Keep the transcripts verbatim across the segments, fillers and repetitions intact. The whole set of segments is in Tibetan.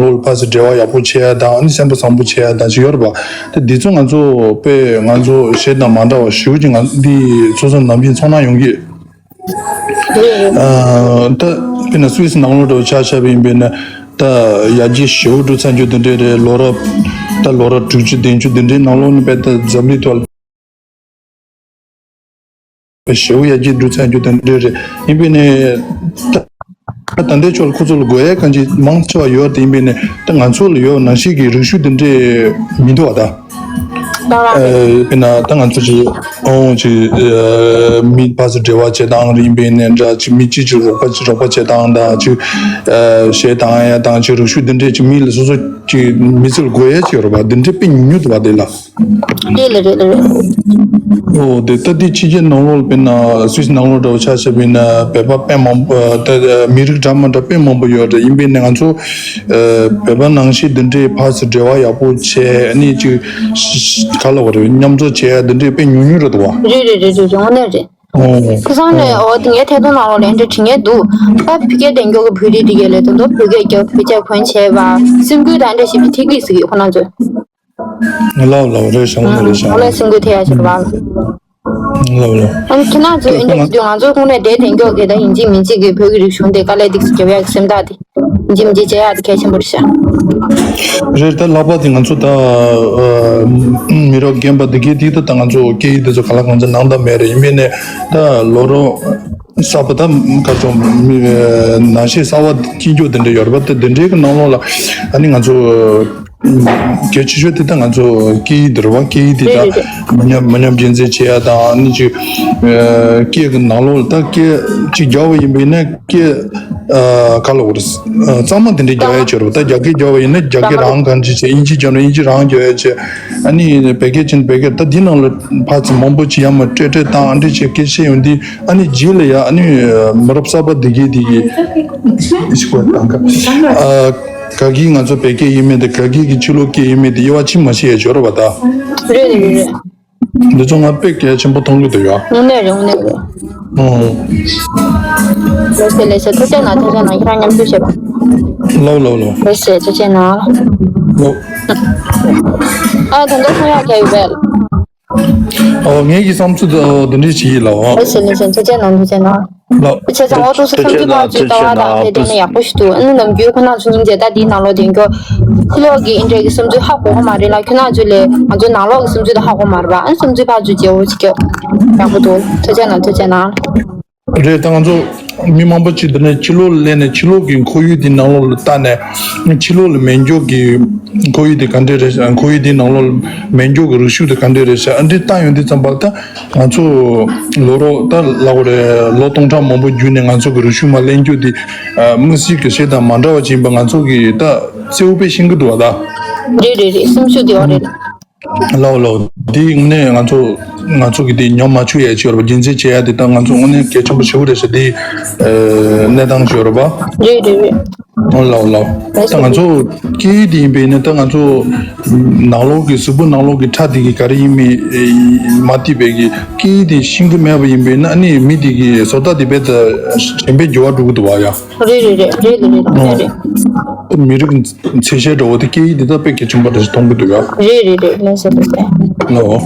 ལོགས་ལ་ཕར་ཚུར་འབྲེལ་བ་ཡག་པོ་བྱེད་ཡ་དང་། ཨ་ནི་སེམས་པ་བཟང་པོ་བྱེད་ཡ་དང་ཅིག་ཡོད་རེད་པ། དེ་འདི་ཚོ་ང་ཚོ་དཔེ་ང་ཚོ་གཞན་དང་མ་འདྲ་བ་ཞེ་པོ་ཅིག་ང་འདི་སོ་སོ་ནམ་རྒྱུན་ཚོར་སྣང་ཡོང་གི། ཨ། ད་དཔེར་ན་སུད་སི་ནང་ལོགས་འདྲ་བོ་ཆ་བཞག་པ་ཡིན་པས་ན། ད་ཡར་རྒྱས་ཞེ་པོ་འགྲོ་ཚར་རྒྱུ་འདི་འདྲས་རེད། ལོ་རབས་ད་ལོ་རབས་དྲུག་ཅུ་བདུན་ཅུ་འདི་འདྲའི་ནང་ལོགས་ནས་དཔེ་ད་འཛམ་གླིང་ཐོག་ལ་དཔེ་ཞེ་པོ་ཡར་རྒྱས་འགྲོ་ཚར་རྒྱུ་འདི་འདྲས་རེད། ཡིན་པས་ནས་ད་ད་ལྟའི་ཆར་ཁོ་ཚོ་ལ་དགོས་ཡ་གང་ཅི་མང་ཆེ་བ་ཡོད་དེ། ཡིན་པས་ནས་ད་ང་ཚོ་ལ་ཡོད་ནང་བཞིན་གྱི་རིག་གཞུང་འདི་འདྲས་མི་འདུག་བ་ད། ཨ། དཔེར་ན་ད་ང་ཚོ་ཅིག་ཨོང་ཅིག་ཨ། མི་ཕར་ཚུར་འབྲེལ་བ་བྱེད་སྟངས་རེད། ཡིན་པས་ནས་འདྲ་ཅིག་མི་གཅིག་གཅིག་རོགས་པ་ཅིག་རོགས་པ་བྱེད་སྟངས་དང་ཅིག་ཨ། གཞས་བཏང་ཡ་དང་ཅིག་རིག་གཞུང་འདི་འདྲས་ཅིག་མི་ལ་སོ་སོ་ཅིག་མི་ཚེ་ལ་དགོས་ཡ་ཅིག་ཡོད་རེད་པ། འདི་འདྲས་དཔེ་ཉུང་ཉུང་འདུག་བ་དེ་ལ། རེད་ལ་རེད་ལ་རེད། ཨོ་དེ་ད་འདི་ཕྱི་རྒྱལ་ནང་ལོགས་ལ་དཔེར་ན་སུད་སི་ནང་ལོགས་འདྲ་བོ་ཆ་བཞག་པ་ཡིན་ན་བོད་པ་དཔེ་མང་པོ་ད་མི་རིགས་འདྲ་མི་འདྲ་དཔེ་མང་པོ་ཡོད་རེད། ཡིན་པས་ནས་ང་ཚོ་ཨ། བོད་པ་ནང་བཞིན་འདི་འདྲའི་ཕར་ཚུར་འབྲེལ་བ་ཡག་པོ་བྱས། ཨ་ནི་ཅིག་ག་ལབ་དགོས་རེད། མཉམ་འཛོམས་བྱས་འདི་འདྲའི་དཔེ་ཉུང་ཉུང་རེད་འདུག་བ། རེད་རེད་རེད་རེད། དངོས་གནས་རེད། ཁ་སང་ནས་ཨོ་དེ་ངའི་ཐད་གཏོང་ནང་ལོགས་ལ་འདྲ་དྲི་ངེས་འདུག་ད་བོད་སྐད་བདེན་སྐྱོག་གི་བོད་རིགས་དེ་གས་ལས་དོན་དུ་བོད་སྐད་རྒྱབ་བོད་སྐད་གོན་བྱས་པ་སེམས་འགུལ་དང་འདྲ་ཞིག་ཐིག་ཐིག་ཟིག་ཁོ་ན་ཚོས། ལའོ་ལའོ་རེད་ཤག་རེད་ཤག་ཨོ་ལ་སེམས་འགུལ་ཐེབས་ཡ་ཞིག་རེད་བ། ལའོ་ལའོ། ཨ་ནི་ཁྱེད་རང་ཚོས་ཨེ་འདྲ་ཞིག་དུས་ང་ཚོ་ཁོང་ནས་དེ་དེང་སྐྱོག་གི་ད་ཡིན་གཅིག་མིན་གཅིག་གི་བོད་ཀྱི་རིག་གཞུང་དེ་དཀའ་ལས་ཏིག་ཙམ་རྒྱབ་ཡག་གི་སེམས་ཐག་དེ་ཡིན་གཅིག་མིན་གཅིག་བྱེད་ཡག་དེ་གལ་ཆེན་པོ་རེད་ཤག་རེད། ད་ལྷག་པར་དུ་ང་ཚོ་ད་ཨ་མི་རབས་རྒན་པ་འདི་གའི་དེ་ད་ད་ང་ཚོ་སྐད་ཡིག་དེ་ཚོ་ག་ལ་གང་ཚོད་ནང་ད་མེད་རེད། ཡིན་པས་ནས་ད་ལོ་རོ་གསར་པ་ད་ག་ཚོད་མི་ནང་ཤེས་གསར་པ་སྐྱེ་འགྱུར་དེ་འདྲ་ཡོད་རེད་པ། ད་དེ་འདྲའི་གི་ནང་ལོགས་ལ་ཨ་ནི་ང་ཚོ། གལ་ཆེ་ཤོས་དེ་ད་ང་ཚོ་སྐད་ཡིག་འདི་རེད་བ། སྐད་ཡིག་འདི་ད་རེད་རེད་རེད། མི་ཉམས་མི་ཉམས་རྒྱུན་འཛིན་བྱེད་ཡ་དང་། ཨ་ནི་ཅིག་ཨ། སྐད་ཀྱི་ནང་ལོགས་ལ་ད་སྐད་ཅིག་རྒྱག་པ་ཡིན་པ་ཡིན་ན་སྐད་ཨ། ག་ལབ་དགོས་རེད། ཨ། གཙང་མ་དེ་འདྲ་རྒྱག་ཡ་ཅིག་རེད་བ། ད་རྒྱ་སྐད་རྒྱག་པ་ཡིན་ན་རྒྱ་སྐད་རང་གང་ཅི་བྱེད། དབྱིན་ཇི་རྒྱག་ན་དབྱིན་ཇི་རང་རྒྱག་ཡ་བྱེད། ཨ་ནི་བོད་སྐད་བྱས་ན་བོད་སྐད། ད་འདི་ནང་ལ་ཕར་ཚུར་མང་པོ་ཅིག་ཡར་མར་སྤྲད་སྤྲད་བཏང་། ཨ་འདྲ་བྱས་སྐད་ཆ་ཡོང་དུས་ཨ་ནི་རྗེས་ལ་ཡ་ཨ་ནི་མི་རབས་གསར་པ་འདི་གའི་འདི་གའི་ཤི་གོ་དང་ག་ཨ། ག་གི་ང་ཚོ་བོད་སྐད་ཡིན་མིན་དེ། ག་གི་གི་ཕྱི་ལོགས་སྐད་ཡིན་མིན་དེ་དབྱེ་བ་ཕྱེ་མ་ཤེས་ཡ་ཅིག་ཡོད་རེད་བ་ད། རེད་རེད་རེད་རེད། འདི་ཚོ་ང་དཔེ་གལ་ཆེན་པོ་མཐོང་གི་འདུག་ཡ། དངོས་གནས་རེད། དངོས་གནས་རེད། ཨོ། ལགས་སེ་ལགས་སེ། ཐུགས་རྗེ་གནང་། ཐུགས་རྗེ་གནང་། ཁྱེད་རང་མཉམ་ཞུགས་བྱས་པ། ལའོ་ལའོ་ལའོ། ལགས་སེ། ཐུགས་རྗེ་གནང་། ལའོ། ཨ། ད་ལྟ་གསུང་ཡག་ག་ཡོད་པས། ཨོ། ངེད་ཀྱི་བསམ་ཚུལ་དེ་འདི་འདྲ་ཞིག་ཡིན་ལགས། ཨོ། ལགས་སེ་ལགས་སེ། ཐུགས་རྗེ་གནང་། ཐུགས་རྗེ་གནང་། ལགས། བྱས་ཙང་ཨོ་ཏོ་སེ་ཐུགས་རྗེ་གནང་། ཐུགས་རྗེ་གནང་། ཐུགས་རྗེ་གནང་། ཐུགས་རྗེ་གནང་། ཨ། ཐུགས་རྗེ་གནང་། ད་དེ་ནས་ཡག་པོ་ཞིག་འདུག་ཨ་ནི་ནམ་རྒྱུན་ཁོ་ན་ཚོ་སྙིང་རྗེ། ད་འདིའི་ནང་ལོགས་དེ་འགྱོ་ཕྱི་ལོགས་ཀྱི་ཨེ་འདྲ་གི་བསམ་ཚུལ་ཧ་གོ་གི་མ་རེད་ལ། ཁྱོད་རང་ཚོ་ལས་ང་ཚོ་ནང་ལོགས་ཀྱི་བསམ་ཚུལ་དེ་ཧ་གོ་མ་རེད་པ། ཨ་ནི་བསམ་ཚུལ་ཕར་ཚུར་བརྗེ་བོ་ཞིག་སྐྱོད། ཡག་པོ་འདུག་ཐུགས་རྗེ་གནང་། ཐུགས་རྗེ་གནང་། རེད། ད་ང་ཚོ་མི་མང་པོ་ཅིག་འདི་ནས་ཕྱི་ལོགས་ལ་སླེབས་ནས་ཕྱི་ལོགས་ཀྱི་ཁོར་ཡུག་དེ་ནང་ལོགས་ལ་བལྟས་ནས་ཕྱི་ལོགས་ལ་མེད་མཁན་གྱི་ཁོར་ཡུག་དེ་ག་འདྲས་རེད་ཤག་ཁོར་ཡུག་དེ་ནང་ལོགས་ལ་མེད་མཁན་གྱི་རིག་གཞུང་དེ་ག་འདྲས་རེད་ཤག་ཨ་འདྲས་བལྟ་ཡོང་དུས་ཙམ་པ་ལ་ད། ང་ཚོ་ལོ་རོ་ད་ལབ་དགོས་རེད། ལོ་སྟོང་ཕྲག་མང་པོ་བརྒྱུད་ནས་ང་ཚོ་གི་རིག་གཞུང་མར་ལེན་རྒྱུ་དེ་ཨ། དམིགས་བསལ་གྱི་གཞས་དང་མ་འདྲ་བ་ཅིག་ཡིན་པ་ང་ཚོ་གིས་ད་གསལ་པོ་དཔེ་ཤེས་ཀྱི་འདུག་བ་ད། རེད་རེད་རེད། སེམས་ཤུགས་དེ་བ་རེད། ལའོ་ལའོ། འདི་དངོས་གནས་ང་ཚོ་ང་ཚོ་གི་དེ་ཉམས་མ་བཅུག་ཡ་ཅིག་ཡོད་རེད་པ། རྒྱུན་འཛིན་བྱེད་ཡ་དེ་ད་ང་ཚོ་དངོས་གནས་གལ་ཆེན་པོ་ཞེ་པོ་རེད་ཤག་དེ་ཨ། གནས་སྟངས་ཅིག་ཡོད་རེད་པ། རེད་རེད་རེད། ཨོ་ལའོ་ལའོ། ད་ང་ཚོ་སྐད་ཡིག་དེ་ཡིན་པས་ན་ད་ང་ཚོ་ནང་ལོགས་ཀྱི་གཟུགས་པོ་ནང་ལོགས་ཀྱི་ཁྲག་དེ་གི་ག་རེ་ཡིན་མིན་མ་བལྟས་པའི་གི་སྐད་ཡིག་དེ་ཤེས་ཀྱི་མེད་པ་ཡིན་པས་ན་ཨ་ནི་མི་དེ་གི་བཟོ་ལྟ་དེ་རྦད་དེ་གཞན་པའི་འགྱུར་བ་འགྲོ་གི་འདུག་བ་ཡ། རེད་རེད་རེད་རེད་རེད་རེད་རེད། མི་རིགས་ཚད་གཞི་འདྲ་བོ་དེ་སྐད་ཡིག་དེ་ད་དཔེ་གལ་ཆེན་པོ་འདྲ་ཞིག་མཐོང་གི་འདུག་ཡ། རེད་རེད་རེད། ལན་ཟེར་འདུག་སེ། ལའོ།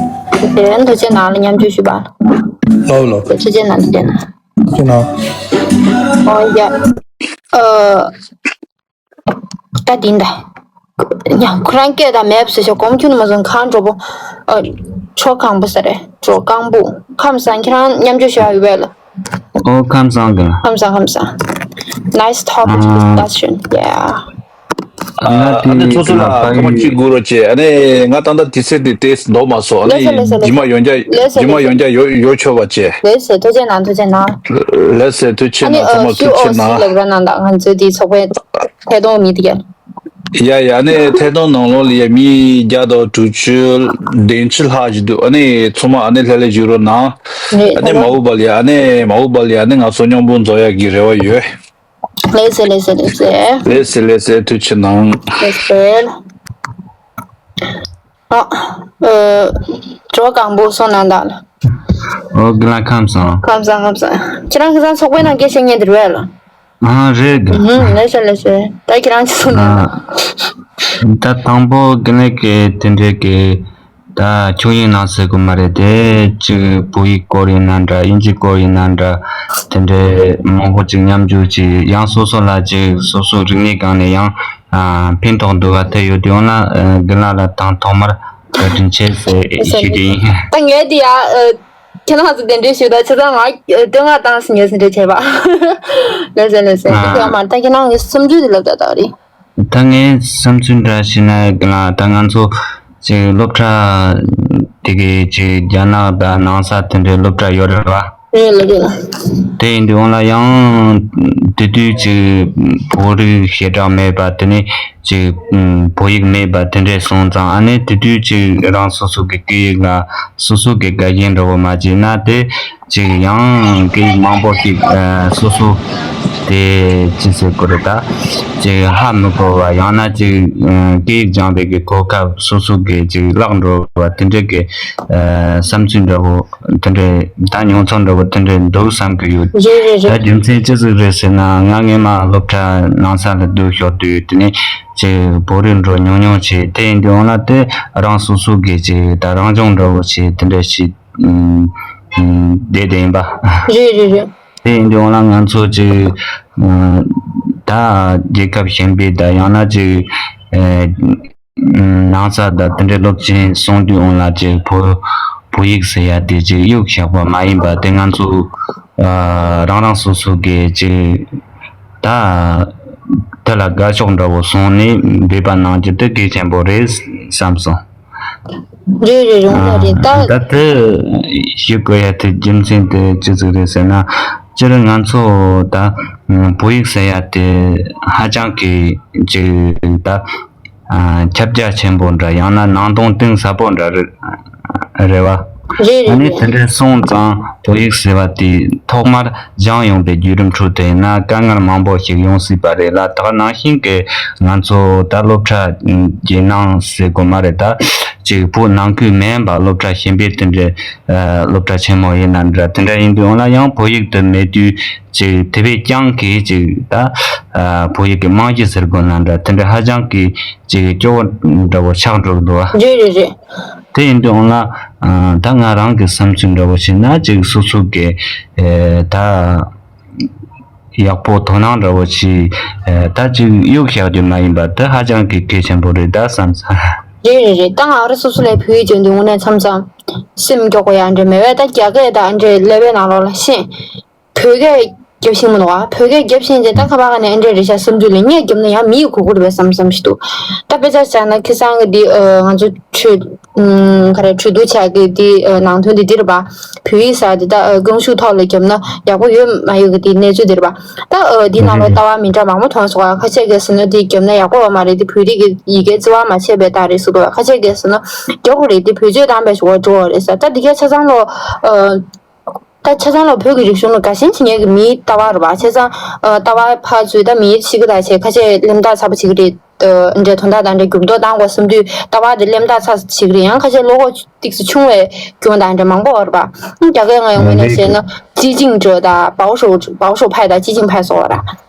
དེ་རིང་ཐུགས་རྗེ་གནང་། ལ་མཉམ་སྤྱོད་ཞུས་པ། ལའོ་ལའོ། ཐུགས་རྗེ་གནང་། ཐུགས་རྗེ་གནང་། ཁྱེད་ན། ཨོ་ཡ། ཨ། ད་འདི་འདྲ། ཡང་ཁོ་རང་སྐད་དང་མེབ་ཟེར་ཤག་སྒོམ་ཁྱོད་མ་སོང་གང་གྲོགས་པོ། ཨ། གྲོགས་གང་པོ་ཟེར་རེད། གྲོགས་གང་པོ། ཁམས་བཟང་། ཁྱེད་རང་མཉམ་སྤྱོད་ཞུ་ཡ་ཡོད་པས་ལ། ཨོ། ཁམས་བཟང་། ཁམས་བཟང་། ཁམས་བཟང་། Nice topic discussion. Yeah. ཨ་ནི་ཚོ་ཚོ་ལ་ཁ་མ་གཅིག་དགོས་རོགས་བྱས། ཨ་ནི་ང་ད་ལྟ་དུས་ཚོད་དེ་ཏོག་ཙམ་འདོགས་མ་སོང་། ཨ་ནི་ལགས་སེ་ལགས་སེ། རྗེས་མ་ཡོང་རྒྱ་ལགས་སེ་རྗེས་མ་ཡོང་རྒྱ་ཡོད་ཡོད་ཆོག་པ་བྱས། ལགས་སེ། ཐུགས་རྗེ་གནང་། ཐུགས་རྗེ་གནང་། ལགས་སེ། ཐུགས་རྗེ་གནང་། ཚང་མ་ཐུགས་རྗེ་གནང་། ལབ་ར་གནང་དང་། ང་ཚོའི་དེའི་ཚོགས་པའི་ཐད་གཏོང་མི་དེ་ག་ཡ་ཡ། ཨ་ནི་ཐད་གཏོང་ནང་ལོགས་ལ་ཡ་མི་བརྒྱ་དང་དྲུག་ཅུ་བདུན་ཅུ་ལྷག་ཅིག་འདུག་ཨ་ནི་ཚང་མ་ཨ་ནི་ལྷོད་ལྷོད་བཞུགས་རོགས་གནང་། ཨ་ནི་མ་འོངས་པ་ལ་ཡ། ཨ་ནི་མ་འོངས་པ་ལ་ཡ། ཨ་ནི་ང་ཚོ་མཉམ་པོ་འཛོམས་ཡག་གི་རེ་བ་ཡོད། ལགས་སེ་ལགས་སེ་ལགས་སེ། ལགས་སེ་ལགས་སེ། ཐུགས་རྗེ་གནང་། ལགས་སེ། ཨ། ཨ། གྲོགས་གང་པོ་སོང་ན་ད་ལ། ཨོ། རྒན་ལགས་ཁམས་བཟང་། ཁམས་བཟང་། ཁམས་བཟང་། ཁྱེད་རང་ཁ་སང་ཚོགས་པའི་ནང་སྐད་བཤད་མཁན་དེ་རེད་པས་ལ། ཨ་རེད། ཨུ་ཧུམ། ལེགས་སོ་ལེགས་སོ། ད་ཁྱེད་རང་ཅི་གསུང་ཨ། ད་དང་པོ་དགེ་ལེགས་ཀྱི་དེ་འདྲའི་གི་ད་ཁྱུག་ཡིན་ནང་ཟེར་དགོས་མ་རེད་དེ། ཅིག་བོད་ཡིག་སྐོར་ཡིན་ན་འདྲ། དབྱིན་ཇི་སྐོར་ཡིན་ན་འདྲ། དེ་འདྲའི་མང་པོ་ཅིག་མཉམ་འཇུག་ཅིག་ཡང་སོ་སོ་ལ་ཅིག་སོ་སོ་རིག་གནས་སྒང་ནས་ཡང་ཨ་ཕན་ཐོགས་འདུག་ག་ཐེ་ཡོད་དེ་ཡོང་ན་ཨ་དགེ་ལགས་ལ་དང་ཐོག་མར་བཀའ་དྲིན་ཆེ་ཟེར་ཞུ་རྒྱུ་ཡིན། ད་ངས་དེ་ཡ་ཨ། ཁྱེད་རང་ཚོ་གདན་འདྲེན་ཞུས་དང་ཆ་ཚང་ང་བསྟོད་བསྔགས་བཏང་ཟིན་ངས་ཟིན་འདྲ་བྱས་པ། ལགས་སོ་ལགས་སོ། དེ་ཡང་མ་ད་ཁྱེད་རང་གི་བསམ་ཚུལ་དེ་ལབ་ད་ད་རེད། ད་ངའི་བསམ་ཚུལ་འདྲ་ཞིག་ན་ད་ང་ཚོ་ཅིག་སློབ་གྲྭ་དེ་གའི་ཅིག་རྒྱ་ནག་དང་ནང་ས་དེ་འདྲའི་སློབ་གྲྭ་ཡོད་རེད་བ། རེད་ལ་རེད་ལ། དེ་ཡིན་དུས་འོང་ལ་ཡང་དེ་དུས་ཅིག་བོད་རིགས་ཞེ་དྲག་མེད་པ། དེ་ནས་ཅིག་ཨུམ་བོད་ཡིག་མེད་པ་དེ་འདྲས་སོང་ཙང་། ཨ་ནི་དེ་དུས་ཅིག་རང་སོ་སོ་གི་སྐད་ཡིག་ལ་སོ་སོ་གི་དགའ་ཞེན་འདྲ་བོ་མ་བྱས་ན། དེ་ཅིག་ཡང་སྐད་ཡིག་མང་པོ་ཞིག་ཨ་སོ་སོ་དེ་ཅི་ཟེར་དགོས་རེད། ད་ཅིག་ཧ་མི་གོ་བ། ཡང་ན་ཅིག་ཨ་སྐད་ཡིག་སྦྱང་བའི་གི་གོ་སྐབས་སོ་སོ་གི་ཅིག་བརླག་འགྲོ་བ་དེ་འདྲས་གི་ཨ་བསམ་ཚུལ་འདྲ་བོ། དེ་འདྲའི་ད་མྱོང་ཚོར་འདྲ་བོ་དེ་འདྲའི་འདུག་བསམ་གྱི་ཡོད། རེད་རེད་ད་རེད། རྒྱུ་མཚན་ཅི་ཟིག་རེད་ཟེར་ན། ང་སྔས་མ་སློབ་གྲྭ་ནང་ས་ལ་སྡོད་ཞོར་དུས་དེ་ནས་ཅིག་བོད་རིགས་འགྲོ་ཉུང་ཉུང་བྱས། དེ་ཡིན་དུས་འོང་ལ་དེ་རང་སོ་སོ་གི་ཅིག་ད་རང་སྦྱོང་འདྲ་བོ་བྱས་དེ་འདྲ་ཞིག་ཨུམ་ཨུམ་བསྡད་བསྡད་ཡིན་པ། རེད་རེད་རེད། དེ་ཡིན་དུས་འོང་ལ་ང་ཚོ་ཅིག་ཨ་ད་རྒྱལ་ཁབ་གཞན་པའི་ད་ཡང་ན་ཅིག་ཨེ། ནང་ས་དང་དེ་འདྲའི་སློབ་ཆེན་སོང་དུས་འོང་ལ་ཅིག་བོད་བོད་ཡིག་ཟེར་ཡ་དེ་ཅིག་གཡུག་བཞག་པ་མ་ཡིན་པ། དེ་ང་ཚོ་ཨ་རང་རང་སོ་སོ་གི་ཅིག་ད་དེ་ལ་དགའ་ཕྱོགས་འདྲ་བོ་བཟུང་ནས་འབད་པ་གནང་རྒྱུ་དེ་གལ་ཆེན་པོ་རེད་བསམ་སོང་། རེད་རེད། རུང་བ་རེད་ད། ད་དེ་ཞུ་དགོས་ཡ་དེ་རྒྱུ་མཚན་དེ་ཅི་ཟིག་རེད་ཟེར་ན། སྤྱིར་ང་ཚོ་ད་བོད་ཡིག་ཟེར་ཡ་དེ་ཧ་ཅང་གི་ཅིག་ད། ཨ་ཁྱབ་རྒྱ་ཆེན་པོ་འདྲ། ཡང་ན་ནང་དོན་གཏིང་ཟབ་པོ་འདྲ་རེད་རེད་བ། རེད་རེད་ཨ་ནི་རེད། དེ་འདྲ་སོང་ཙང་བོད་ཡིག་ཟེར་བ་དེ་ཐོག་མར་སྦྱངས་ཡོང་པའི་བརྒྱུད་རིམ་ཁྲོད་དུ་ཡིན་ན་དཀའ་ངལ་མང་པོ་ཞིག་ཡོང་སྲིད་པ་རེད་ལ། ད་ག་ནང་བཞིན་གྱི་ང་ཚོ་ད་སློབ་གྲྭ་རྒྱལ་ནང་ཟེར་དགོས་མ་རེད། ད་ཅིག་བོད་ནང་ཁུལ་མིན་པ་སློབ་གྲྭ་གཞན་པའི་དེ་འདྲའི་ཨ་སློབ་གྲྭ་ཆེན་མོ་ཡིན་ན་འདྲ། དེ་འདྲ་ཡིན་དུས་འོང་ལ་ཡང་བོད་ཡིག་དེ་མེད་དུས། ཅིག་དེ་བས་ཀྱང་གི་ཅིག་ད་ཨ་བོད་ཡིག་གི་རྨང་གཞི་ཟེར་དགོས་ན་འདྲ། དེ་འདྲ་ཧ་ཅང་གི་ཅིག་སྐྱོ་བོ་འདྲ་བོ་ཆགས་འགྲོ་གི་འདུག་བ། རེད་རེད་རེད། དེ་ཡིན་དུས་འོང་ལ་ཨ་ད་ང་རང་གི་བསམ་ཚུལ་འདྲ་བོ་བྱས་ན། ཅིག་སོ་སོ་གི་ཨེ་ད་ཡག་པོ་དོ་སྣང་འདྲ་བོ་ཅིག་ཨེ་ད་ཅིག་གཡུག་བཞག་རྒྱུ་མ་ཡིན་པ་དེ་ཧ་ཅང་གི་གལ་ཆེན་པོ་རེད་ད་བསམ་ས། རེད་རེད་རེད། ད་ང་རང་སོ་སོ་ལ་བོད་ཡིག་སྦྱོང་དུས་དངོས་གནས་མཚམས་མཚམས་སེམས་སྐྱོ་པོ་ཡང་འདྲ་མེད་པས། ད་རྒྱ་སྐད་དང་འདྲ་ཀླད་པའི་ནང་ལོགས་ལ་ཤེས། བོད་སྐད་རྒྱབ་ཤེས་མི་འདུག་བ། བོད་སྐད་རྒྱབ་ཤེས་ཅན་ད་ཁ་བ་ག་ནས་ཨེ་འདྲས་རེད་ཤག་བསམ་དུས་ལ། ངས་རྒྱབ་ན་ཡང་མི་ཡིས་གོ་གི་རེད་པས་བསམ་བསམ་ཞིག་འདུག་ད་དཔེ་ཆ་བཞག་ན་ཁ་སང་གི་འདི་ཨ་ང་ཚོ་གྲོས་ཨམ་ག་རེ་གྲོས་བསྡུར་བྱ་གི་འདི་ཨ་ནང་དོན་འདི་འདི་རེད་པ། བོད་ཡིག་ཟེར་འདི་ད་ཨ་རྐང་ཤུགས་ཐོག་ལ་རྒྱབ་ན་ཡག་པོ་ཡོད་མ་ཡོད་ཀྱི་འདི་གནས་ཚུལ་འདི་རེད་པ། ད་ཨ་འདི་ནང་ལ་ལྟ་བ་མི་འདྲ་མང་པོ་མཐོང་སོང་བ། ཁ་ཤས་ཀྱིས་ཟེར་ན་འདི་རྒྱབ་ན་ཡག་པོ་ཡོད་མ་རེད། འདི་བོད་རིགས་ཀྱི་ཡི་གེ་བརྩི་བ་མ་བྱས་པའི་རྟགས་རེད་ཟེར་གི་ཡོད། ཁ་ཤས་ཀྱིས་ཟེར་ན་རྒྱག་དགོས་རེད། འདི་བེད་སྤྱོད་བཏང་པའི་ཞོར་འགྲོ་བ་རེད་ཟེར། ད་འདི་གའི་ཆ་ཚང་ལོ་ཨ། ད་ཆ་ཚང་ལ་བོད་ཀྱི་རིག་གཞུང་ལ་དགའ་ཞེན་བྱེད་མཁན་གྱི་མིའི་ལྟ་བ་རེད་པ། ཆ་ཚང་ཨ་ལྟ་བ་ཕར་ཚུར་ད་མིའི་ཤི་གི་ད་བྱས། ཁ་ཤས་གླེན་རྟགས་ཚ་པོ་བྱེད་ཀྱི་རེད། ཨ་འདྲའི་དོན་དག་དང་འདྲའི་འགྱུར་ལྡོག་བཏང་དགོས་བསམ་དུས་ལྟ་བ་དེ་གླེན་རྟགས་ཚ་བྱེད་ཀྱི་རེད། ཡང་ཁ་ཤས་བློ་ཁོག་ཏོག་ཙམ་ཆུང་བའི་སྐྱོན་དང་འདྲ་མང་པོ་ཡོད་རེད་པ། རྒྱ་སྐད་ང་ཡང་ངོས་ནས་བཤད་ན་激进者དང་保守保守派དང激进派སོགས་ར།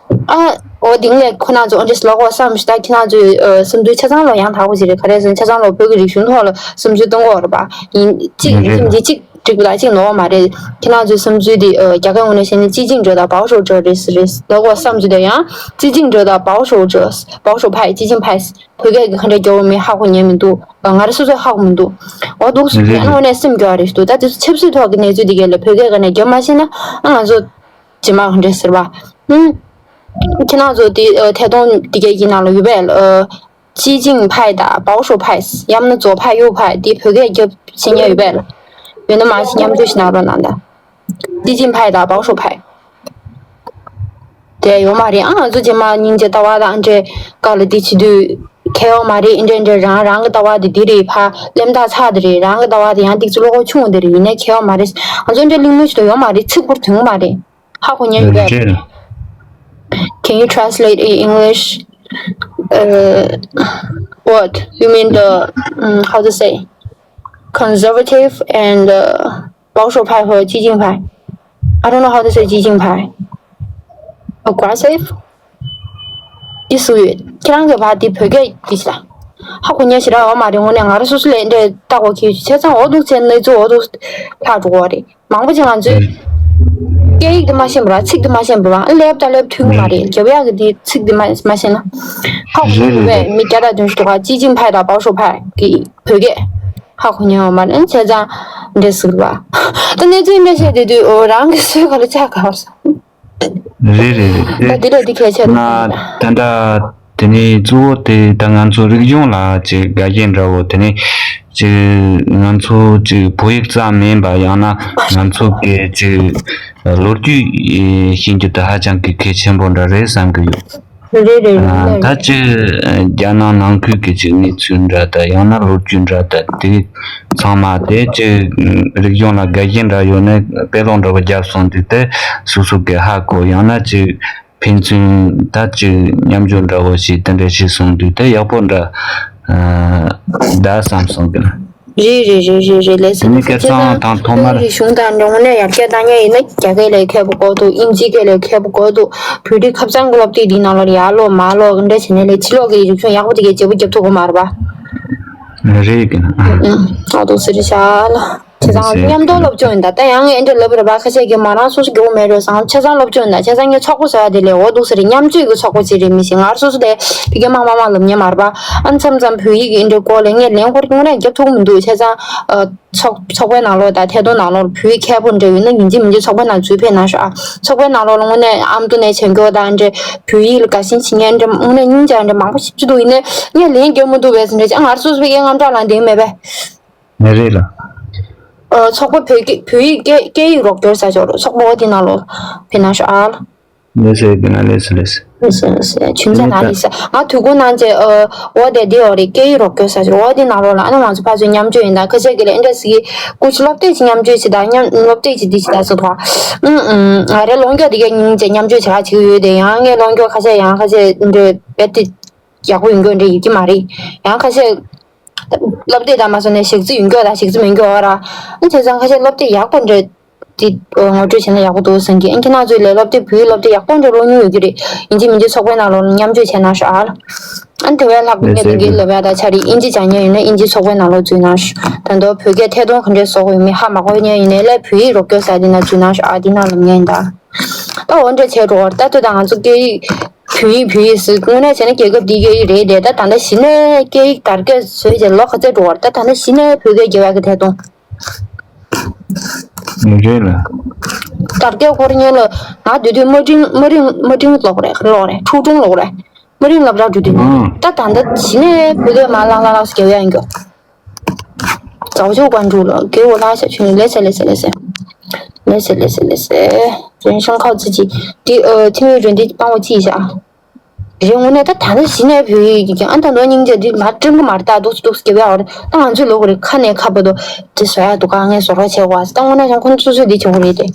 ཨ་འོ་དེང་ལས་ཁོ་ན་ཚོ་འདྲ་ལོག་གོ་བསམ་ཞིག་ད་ཁྱེད་རང་ཚོའི་ཨ་བསམ་ཚུལ་ཆ་ཚང་ལ་ཡང་དག་པོ་ཞིག་རེད། ག་རེ་ཟེར་ན་ཆ་ཚང་ལ་བོད་ཀྱི་རིག་གཞུང་ཐོག་ལ་བསམ་ཚུལ་གཏོང་གི་ཡོད་རེད་པ། ཡིན་གཅིག་ཡིན་གཅིག་འགྲིག་པ་དང་གཅིག་ནོར་བ་མ་རེད། ཁྱེད་རང་ཚོའི་བསམ་ཚུལ་འདི་ཨ་རྒྱ་སྐད་ངོས་ནས་བཤད་ན་激进者དང་保守者རེད་ཟེར་རེད་ལབ་དགོས་བསམ་ཚུལ་དེ་ཡང་激进者དང་保守者保守派激进派བོད་སྐད་ཀྱི་ག་འདྲ་རྒྱག་དགོས་མིན་ཧ་གོ་ཉན་མི་འདུག་ང་རང་སོ་སོས་ཧ་གོ་མི་འདུག་འོ་འདུག་སེ་ཡང་ངོས་ནས་སེམས་སྐྱོ་བ་རེད་འདུག་ད་དེ་ཚོ་ཆབ་སྲིད་ཐོག་གི་གནས་ཚུལ་འདི་གས་ལ་བོད་སྐད་ག་ནས་རྒྱབ་མ་ཤེས་ན་ཨ་ང་ཚོ་རྗེས་མ་ག་འདྲ་ཟེར་བ། ཨུམ། ཁྱེད་རང་ཚོ་འདི་ཨ་ཐད་གཏོང་འདི་གས་ཀྱི་ནང་ལ་ཡོད་པས་ཨ། 激进派དང་保守派 ཡང་ན་左派右派 དེ་བོད་སྐད་རྒྱབ་ཤེས་མཁན་ཡོད་པས། ཡོད་ན་མ་ཤེས་མཉམ་འཇོག་ཞིག་གནང་རོགས་གནང་དང་། 激进派དང་保守派 དེ་ཡོད་མ་རེད། ཨ་ང་ཚོ་རྗེས་མ་སྙིང་རྗེ་ལྟ་བ་དང་འདྲེ་ག་ལ་དེ་བྱེད་དུས་ཁེལ་ཡོད་མ་རེད། འདྲེ་འདྲེ་རང་རང་གི་ལྟ་བ་དེ་འདི་རེད། ཕ་གླེན་རྟགས་ཚ་དེ་རེད། རང་གི་ལྟ་བ་དེ་ཡང་ཏིག་ཙི་བློ་ཁོག་ཆུང་དེ་རེད། ཡིན་ནའི་ཁེལ་ཡོད་མ་རེད། ང་ཚོ་འདྲེ་གླེང་མོལ་བྱེད་དུ་ཡོད་མ་རེད། ཚིག་བོར་དོན་མ་རེད། ཧ་གོ་ཉན་ཡོད་པས། Can you translate in English? Uh, what? You mean the, um, how to say? Conservative and uh, 保守派和激进派. I don't know how to say 激进派. aggressive འདི་སུ་ཡོད། ཁྱེད་རང་གི་བ་འདི་བོད་སྐད་འདི་ཞིག་ལ། ཧ་གོ་ཉན་ཞིག་ར་འོ་མ་རེད། དངོས་གནས་ང་རང་སོ་སོ་ལས་འདྲ་ལྟ་གོ་ཁྱེད་བྱས་ཙང་འོ་འདུག་ཚེ་གནས་ཚུལ་འོ་འདུག་ལྷག་འགྲོ་གོ་རེད། མང་པོ་ཅིག་ང་ཚོས་སྐད་ཡིག་དེ་མ་ཤེས་པ་ར་ཚིག་དེ་མ་ཤེས་པ་ར་ལབ་ད་ལབ་ཐུབ་ཀྱི་མ་རེད། རྒྱབ་ཡག་གི་དེ་ཚིག་དེ་མ་མ་ཤེས་ན། ཧ་གོ་རེད་རེད་བས་རེད། མི་བརྒྱ་དང་བདུན་ཅུ་དོ་ག་ཅི་ཅིང་ཕའི་དང་པའོ་ཧྲོ་ཕའི་གི་བོད་སྐད་ཧ་གོ་ཉན་འོ་མ་རེད། བྱས་ཙང་འདྲ་ཟིག་ར། ད་གནས་ཚུལ་འདྲ་བཤད་དེ་དུས་འོ་རང་གི་སོས་ག་ལ་ཆགས་ག་བར་སོང་། རེད་རེད་རེད། ད་དེ་ལས་དེ་གལ་ཆེ་ན་ད་འདྲ། དེ་ནས་གཙོ་བོ་དེ་ད་ང་ཚོ་རིག་གཞུང་ལ་ཅིག་དགའ་ཞེན་འདྲ་བོ། དེ་ནས་ཅིག་ང་ཚོ་ཅིག་བོད་ཡིག་ཙམ་མིན་པ་ཡང་ན་ང་ཚོ་གི་ཅིག་ལོ་རྒྱུས་ཤེས་རྒྱུ་དེ་ཧ་ཅང་གི་གལ་ཆེན་པོ་འདྲ་རེད་བསམ་གི་ཡོད། རེད་རེད་རེད། ད་ཅིག་རྒྱ་ནག་ནང་ཁུལ་གི་ཅིག་གནས་ཚུལ་འདྲ་དང་ཡང་ན་ལོ་རྒྱུས་འདྲ་དང་དེ་ཚང་མ་དེ་ཅིག་རིག་གཞུང་ལ་དགའ་ཞེན་འདྲ་ཡོད་ནས་དཔེ་ཀློག་འདྲ་བོ་བརྒྱབ་སོང་དུས་དེ་སོ་སོ་གི་ཧ་གོ། ཡང་ན་ཅིག་ཕན་ཚུན་ད་ཅིག་མཉམ་སྦྱོར་འདྲ་བོ་ཞིག་དེ་འདྲ་བྱས་སོང་དུས་དེ་ཡག་པོ་འདྲ་ད་བསམ་སོང་གི། རེད་རེད་རེད་རེད་རེད། ལས་དེ་ནས་སྐལ་བཟང་དང་ཐོག་མར་རིག་གཞུང་དང་འབྲེལ་ནས་ཡར་རྒྱས་བཏང་མཁན་ཡིན་ན་རྒྱ་སྐད་ལས་མཁས་པོ་དགོས་འདུག་དབྱིན་ཇིའི་སྐད་ལས་མཁས་པོ་དགོས་འདུག་བོད་རིགས་ཁ་བྱང་གི་སློབ་དེབ་འདིའི་ནང་ལོགས་ཡར་ཀློག་མར་ཀློག་འདྲ་བྱས་ནས་ལས་ཕྱི་ལོགས་ཀྱི་རིག་གཞུང་ཡག་པོ་དེ་གའི་བརྗེ་པོ་རྒྱབ་ཐུབ་ཀྱི་མ་རེད་པ། རེད་གི། ཨ་ཏོག་སི་རི་ཤ་ལ། བྱས་ཙང་མཉམ་དུ་སློབ་སྦྱོང་ཡིན་ད། ད་ཡང་ངས་འདྲ་ལབ་རེད་པ། ཁ་ཤས་ཀྱིས་མ་རང་སོ་སོ་དགེ་བོ་མེད་རེད་བསམ། བྱས་ཙང་སློབ་སྦྱོང་ཡིན་ད། བྱས་ཙང་ངས་ཚོགས་པ་ཟེར་བ་དེ་ལས་འོ་འདུག་ཟེར་རེད། མཉམ་སྤྱོད་ཀྱི་ཚོགས་པ་ཅིག་རེད། མི་ཤེས། ང་རང་སོ་སོ་དེ་ཕ་གི་མང་མང་མང་ལབ་མཁན་མ་རེད་པ། ཨ་མཚམས་མཚམས་བོད་ཡིག་གི་འདྲ་སྐོར་ལ་ངས་ལན་ཁོར་དངོས་གནས་རྒྱབ་ཐུབ་ཀྱི་མི་འདུག་བྱས་ཙང་ཨ། ཚོགས་ཚོགས་པའི་ནང་ལོགས་དང་ཐད་གཏོང་ནང་ལོགས་ལ་བོད་ཡིག་མཁས་པོ་འདྲ་ཡོད་ན་ཡིན་གཅིག་མིན་གཅིག་ཚོགས་པའི་ནང་འཛུལ་ཕེབས་གནང་ཤོག་ཨ། ཚོགས་པའི་ནང་ལོགས་ལ་དངོས་གནས་ཨ་མདོ་ནས་བྱེད་མཁན་དང་འདྲ་བོད་ཡིག་ལ་དགའ་ཞེན་བྱེད་མཁན་འདྲ་དངོས་གནས་སྙིང་རྗེ་འདྲ་མང་པོ་ཞེ་པོ་ཅིག་འདུག་ཡིན་ནའི་ངས་ལན་རྒྱབ་མི་འདུག་པས་འདྲ་ཅིག་ཨ། ང་རང་སོ་སོ་ཕ་གིའི་དངངས་སྐྲག་ལངས་བསྡད་མེད་པས། ངས་རེད་ལ། ཨ། ཚོགས་པ་བོད་སྐད་བོད་ཡིག་སྐད་སྐད་ཡིག་རོགས་སྐྱོར་ཟེར་ཅིག་ཡོད་རེད། ཚོགས་པ་འོ་དེ་ནང་ལོགས་ཕེབས་གནང་ཤོག་ཨ། ལགས་སོ། ཡ་གི་ན་ལགས་སོ་ལགས་སོ། ལགས་སོ་ལགས་སོ། ཡ་ཆུན་ཚ་ན་ལགས་སོ། ང་དུས་འཁོར་ནང་ཅེ་ཨ་འོ་དེ་དེ་འོ་རེད། སྐད་ཡིག་རོགས་སྐྱོར་ཟེར་ཅིག་འོ་དེ་ནང་ལོགས་ལ་ཨ་ནི་ང་ཚོ་ཕར་ཚུར་མཉམ་སྤྱོད་ཡིན་ད། ཁ་ཤས་ཀྱིས་ལ་ཨེ་འདྲ་ཟེར་གི་སྐུ་ཞབས་སློབ་དེབ་ཅིག་མཉམ་སྤྱོད་བྱེད་ད། མཉམ་སློབ་དེབ་ཅིག་འདི་བྱེད་ད་ཟེར་ཐོག་ཨུམ་ཨུམ། ང་རའི་ཀློག་སྐྱོར་དེ་གའི་སྙིང་རྗེ་མཉམ་སྤྱོད་བྱེད་ག་བྱེད་ཀྱི་ཡོད་དེ། ཡང་ངའི་ཀློག་སྐྱོར་ཁ་ཤས་ཡང་ཁ་ཤས་འདྲ་དཔེ་དེ་ཡག་པོ་ཡོད་མཁན་འདྲ་ཡོད་ཀྱི་མ་རེད། ཡང་ཁ་ཤས་སློབ་དེབ་དང་མ་སོང་ནས་གཞས་ཚིག་ཡོད་མཁན་དང་གཞས་ཚིག་མེད་མཁན་འོ་ར། ཨ་བྱས་ཙང་ཁ་ཤས་སློབ་དེབ་ཡག་པོ་འདྲ་དེ་ངོ་སྤྲོད་བྱས་ན་ཡག་པོ་འདུག་བསམ་གི། ཨ་ཁྱེད་རང་ཚོའི་ལས་སློབ་དེབ་བོད་ཡིག་སློབ་དེབ་ཡག་པོ་འདྲ་ཀློག་མྱོང་ཡོད་ཀྱི་རེད། ཡིན་གཅིག་མིན་གཅིག་ཚོགས་པའི་ནང་ལོགས་ལ་མཉམ་སྤྱོད་བྱས་གནང་ཤོག་ཨ། ཨ་དེ་བས་ལྷག་པའི་ངས་དེ་གའི་ལབ་ཡ་ད་ཆ་རེད། དབྱིན་ཇི་སྦྱང་མཁན་ཡོད་ན་དབྱིན་ཇི་ཚོགས་པའི་ནང་ལོགས་འཛུལ་གནང་ཤོག་ད་དུང་བོད་སྐད་ཐད་གཏོང་ག་འདྲས་བཟོ་དགོས་ཡོད་མེད་ཧ་མ་གོ་མཁན་ཡོད་ན་ལས་བོད་ཡིག་རོགས་སྐྱོར་ཟེར་དེ་ནང་འཛུལ་གནང་ཤོག་ཨ། དེ་ནང་ལབ་མཁན་ཡིན་ད། ད་འོ་འདྲ་བྱས་འགྲོ་བར་ད་ལྟོས་དང་ང་ཚོ་སྐད་ཡིག་བོད་ཡིག་བོད་ཡིག་ཟེར་དངོས་གནས་བྱས་ན་རྒྱལ་ཁབ་འདིའི་སྐད་ཡིག་རེད་དེ། ད་ད་ལྟ་གཞི་ནས་སྐད་ཡིག་དར་རྒྱས་བཟོས་བྱས་ལོ་ག་ཚོད་འགྲོ་བར་ད་ད་ལྟ་གཞི་ནས་བོད་སྐད་རྒྱབ་ཡག་གི་ཐད་གཏོང་། མི་རེད་ལ། དར་རྒྱས་ཁོ་རང་ཉིད་ལ་ང་དུས་དུས་དམའ་འབྲིང་དམའ་རིམ་དམའ་འབྲིང་ལོག་རེད་ལོག་རེད་ཕྲུག་ཕྲུག་ལོག་རེད། དམའ་རིམ་སློབ་གྲྭ་འགྲོ་དུས་ནས་ཨང་། ད་ད་ལྟ་གཞི་ནས་བོད་སྐད་མར་ལྷག་ལྷག་ལྷག་རྒྱབ་ཡག་ཡིན་གྱི། ཛའོ་ཅུའུ་ཀན་ཀྲུའུ་ལ་རྒྱལ་བོ་ལྷ་ཤ་ཆུན་ལེ་སེ་ལེ་སེ་ལེ་སེ། ལེ་སེ་ལེ་སེ་ལེ་སེ། རེན་ཤང་ཁའོ་ཙི་ཅི། འདི་ཨ་ཐིམ་ཡུས་རེན་འདི་སྤང་བོ་ཅི་ཡིན་ཤག་རེད། དངོས་གནས་ད་ད་ནི་གཞི་ནས་བོད་ཡིག་གི་ཨ་ད་མདོ་སྙིང་རྗེ་འདི་མ་སྤྲིན་གི་མར་ད་འདུག་འདུག་སྐྱེ་བའི་འོ་རེད། ད་ང་ཚོའི་ལོ་གི་རེད་ཁ་ནས་ཁ་བར་དུ་དེ་བཟོ་ཡག་འདུག་ག་ངས་བཟོ་རོགས་བྱས་བ་ད་དངོས་གནས་ཀྱང་ཁོང་ཚོ་སོ་སོས་འདི་བྱེད་དགོས་རེད་དེ།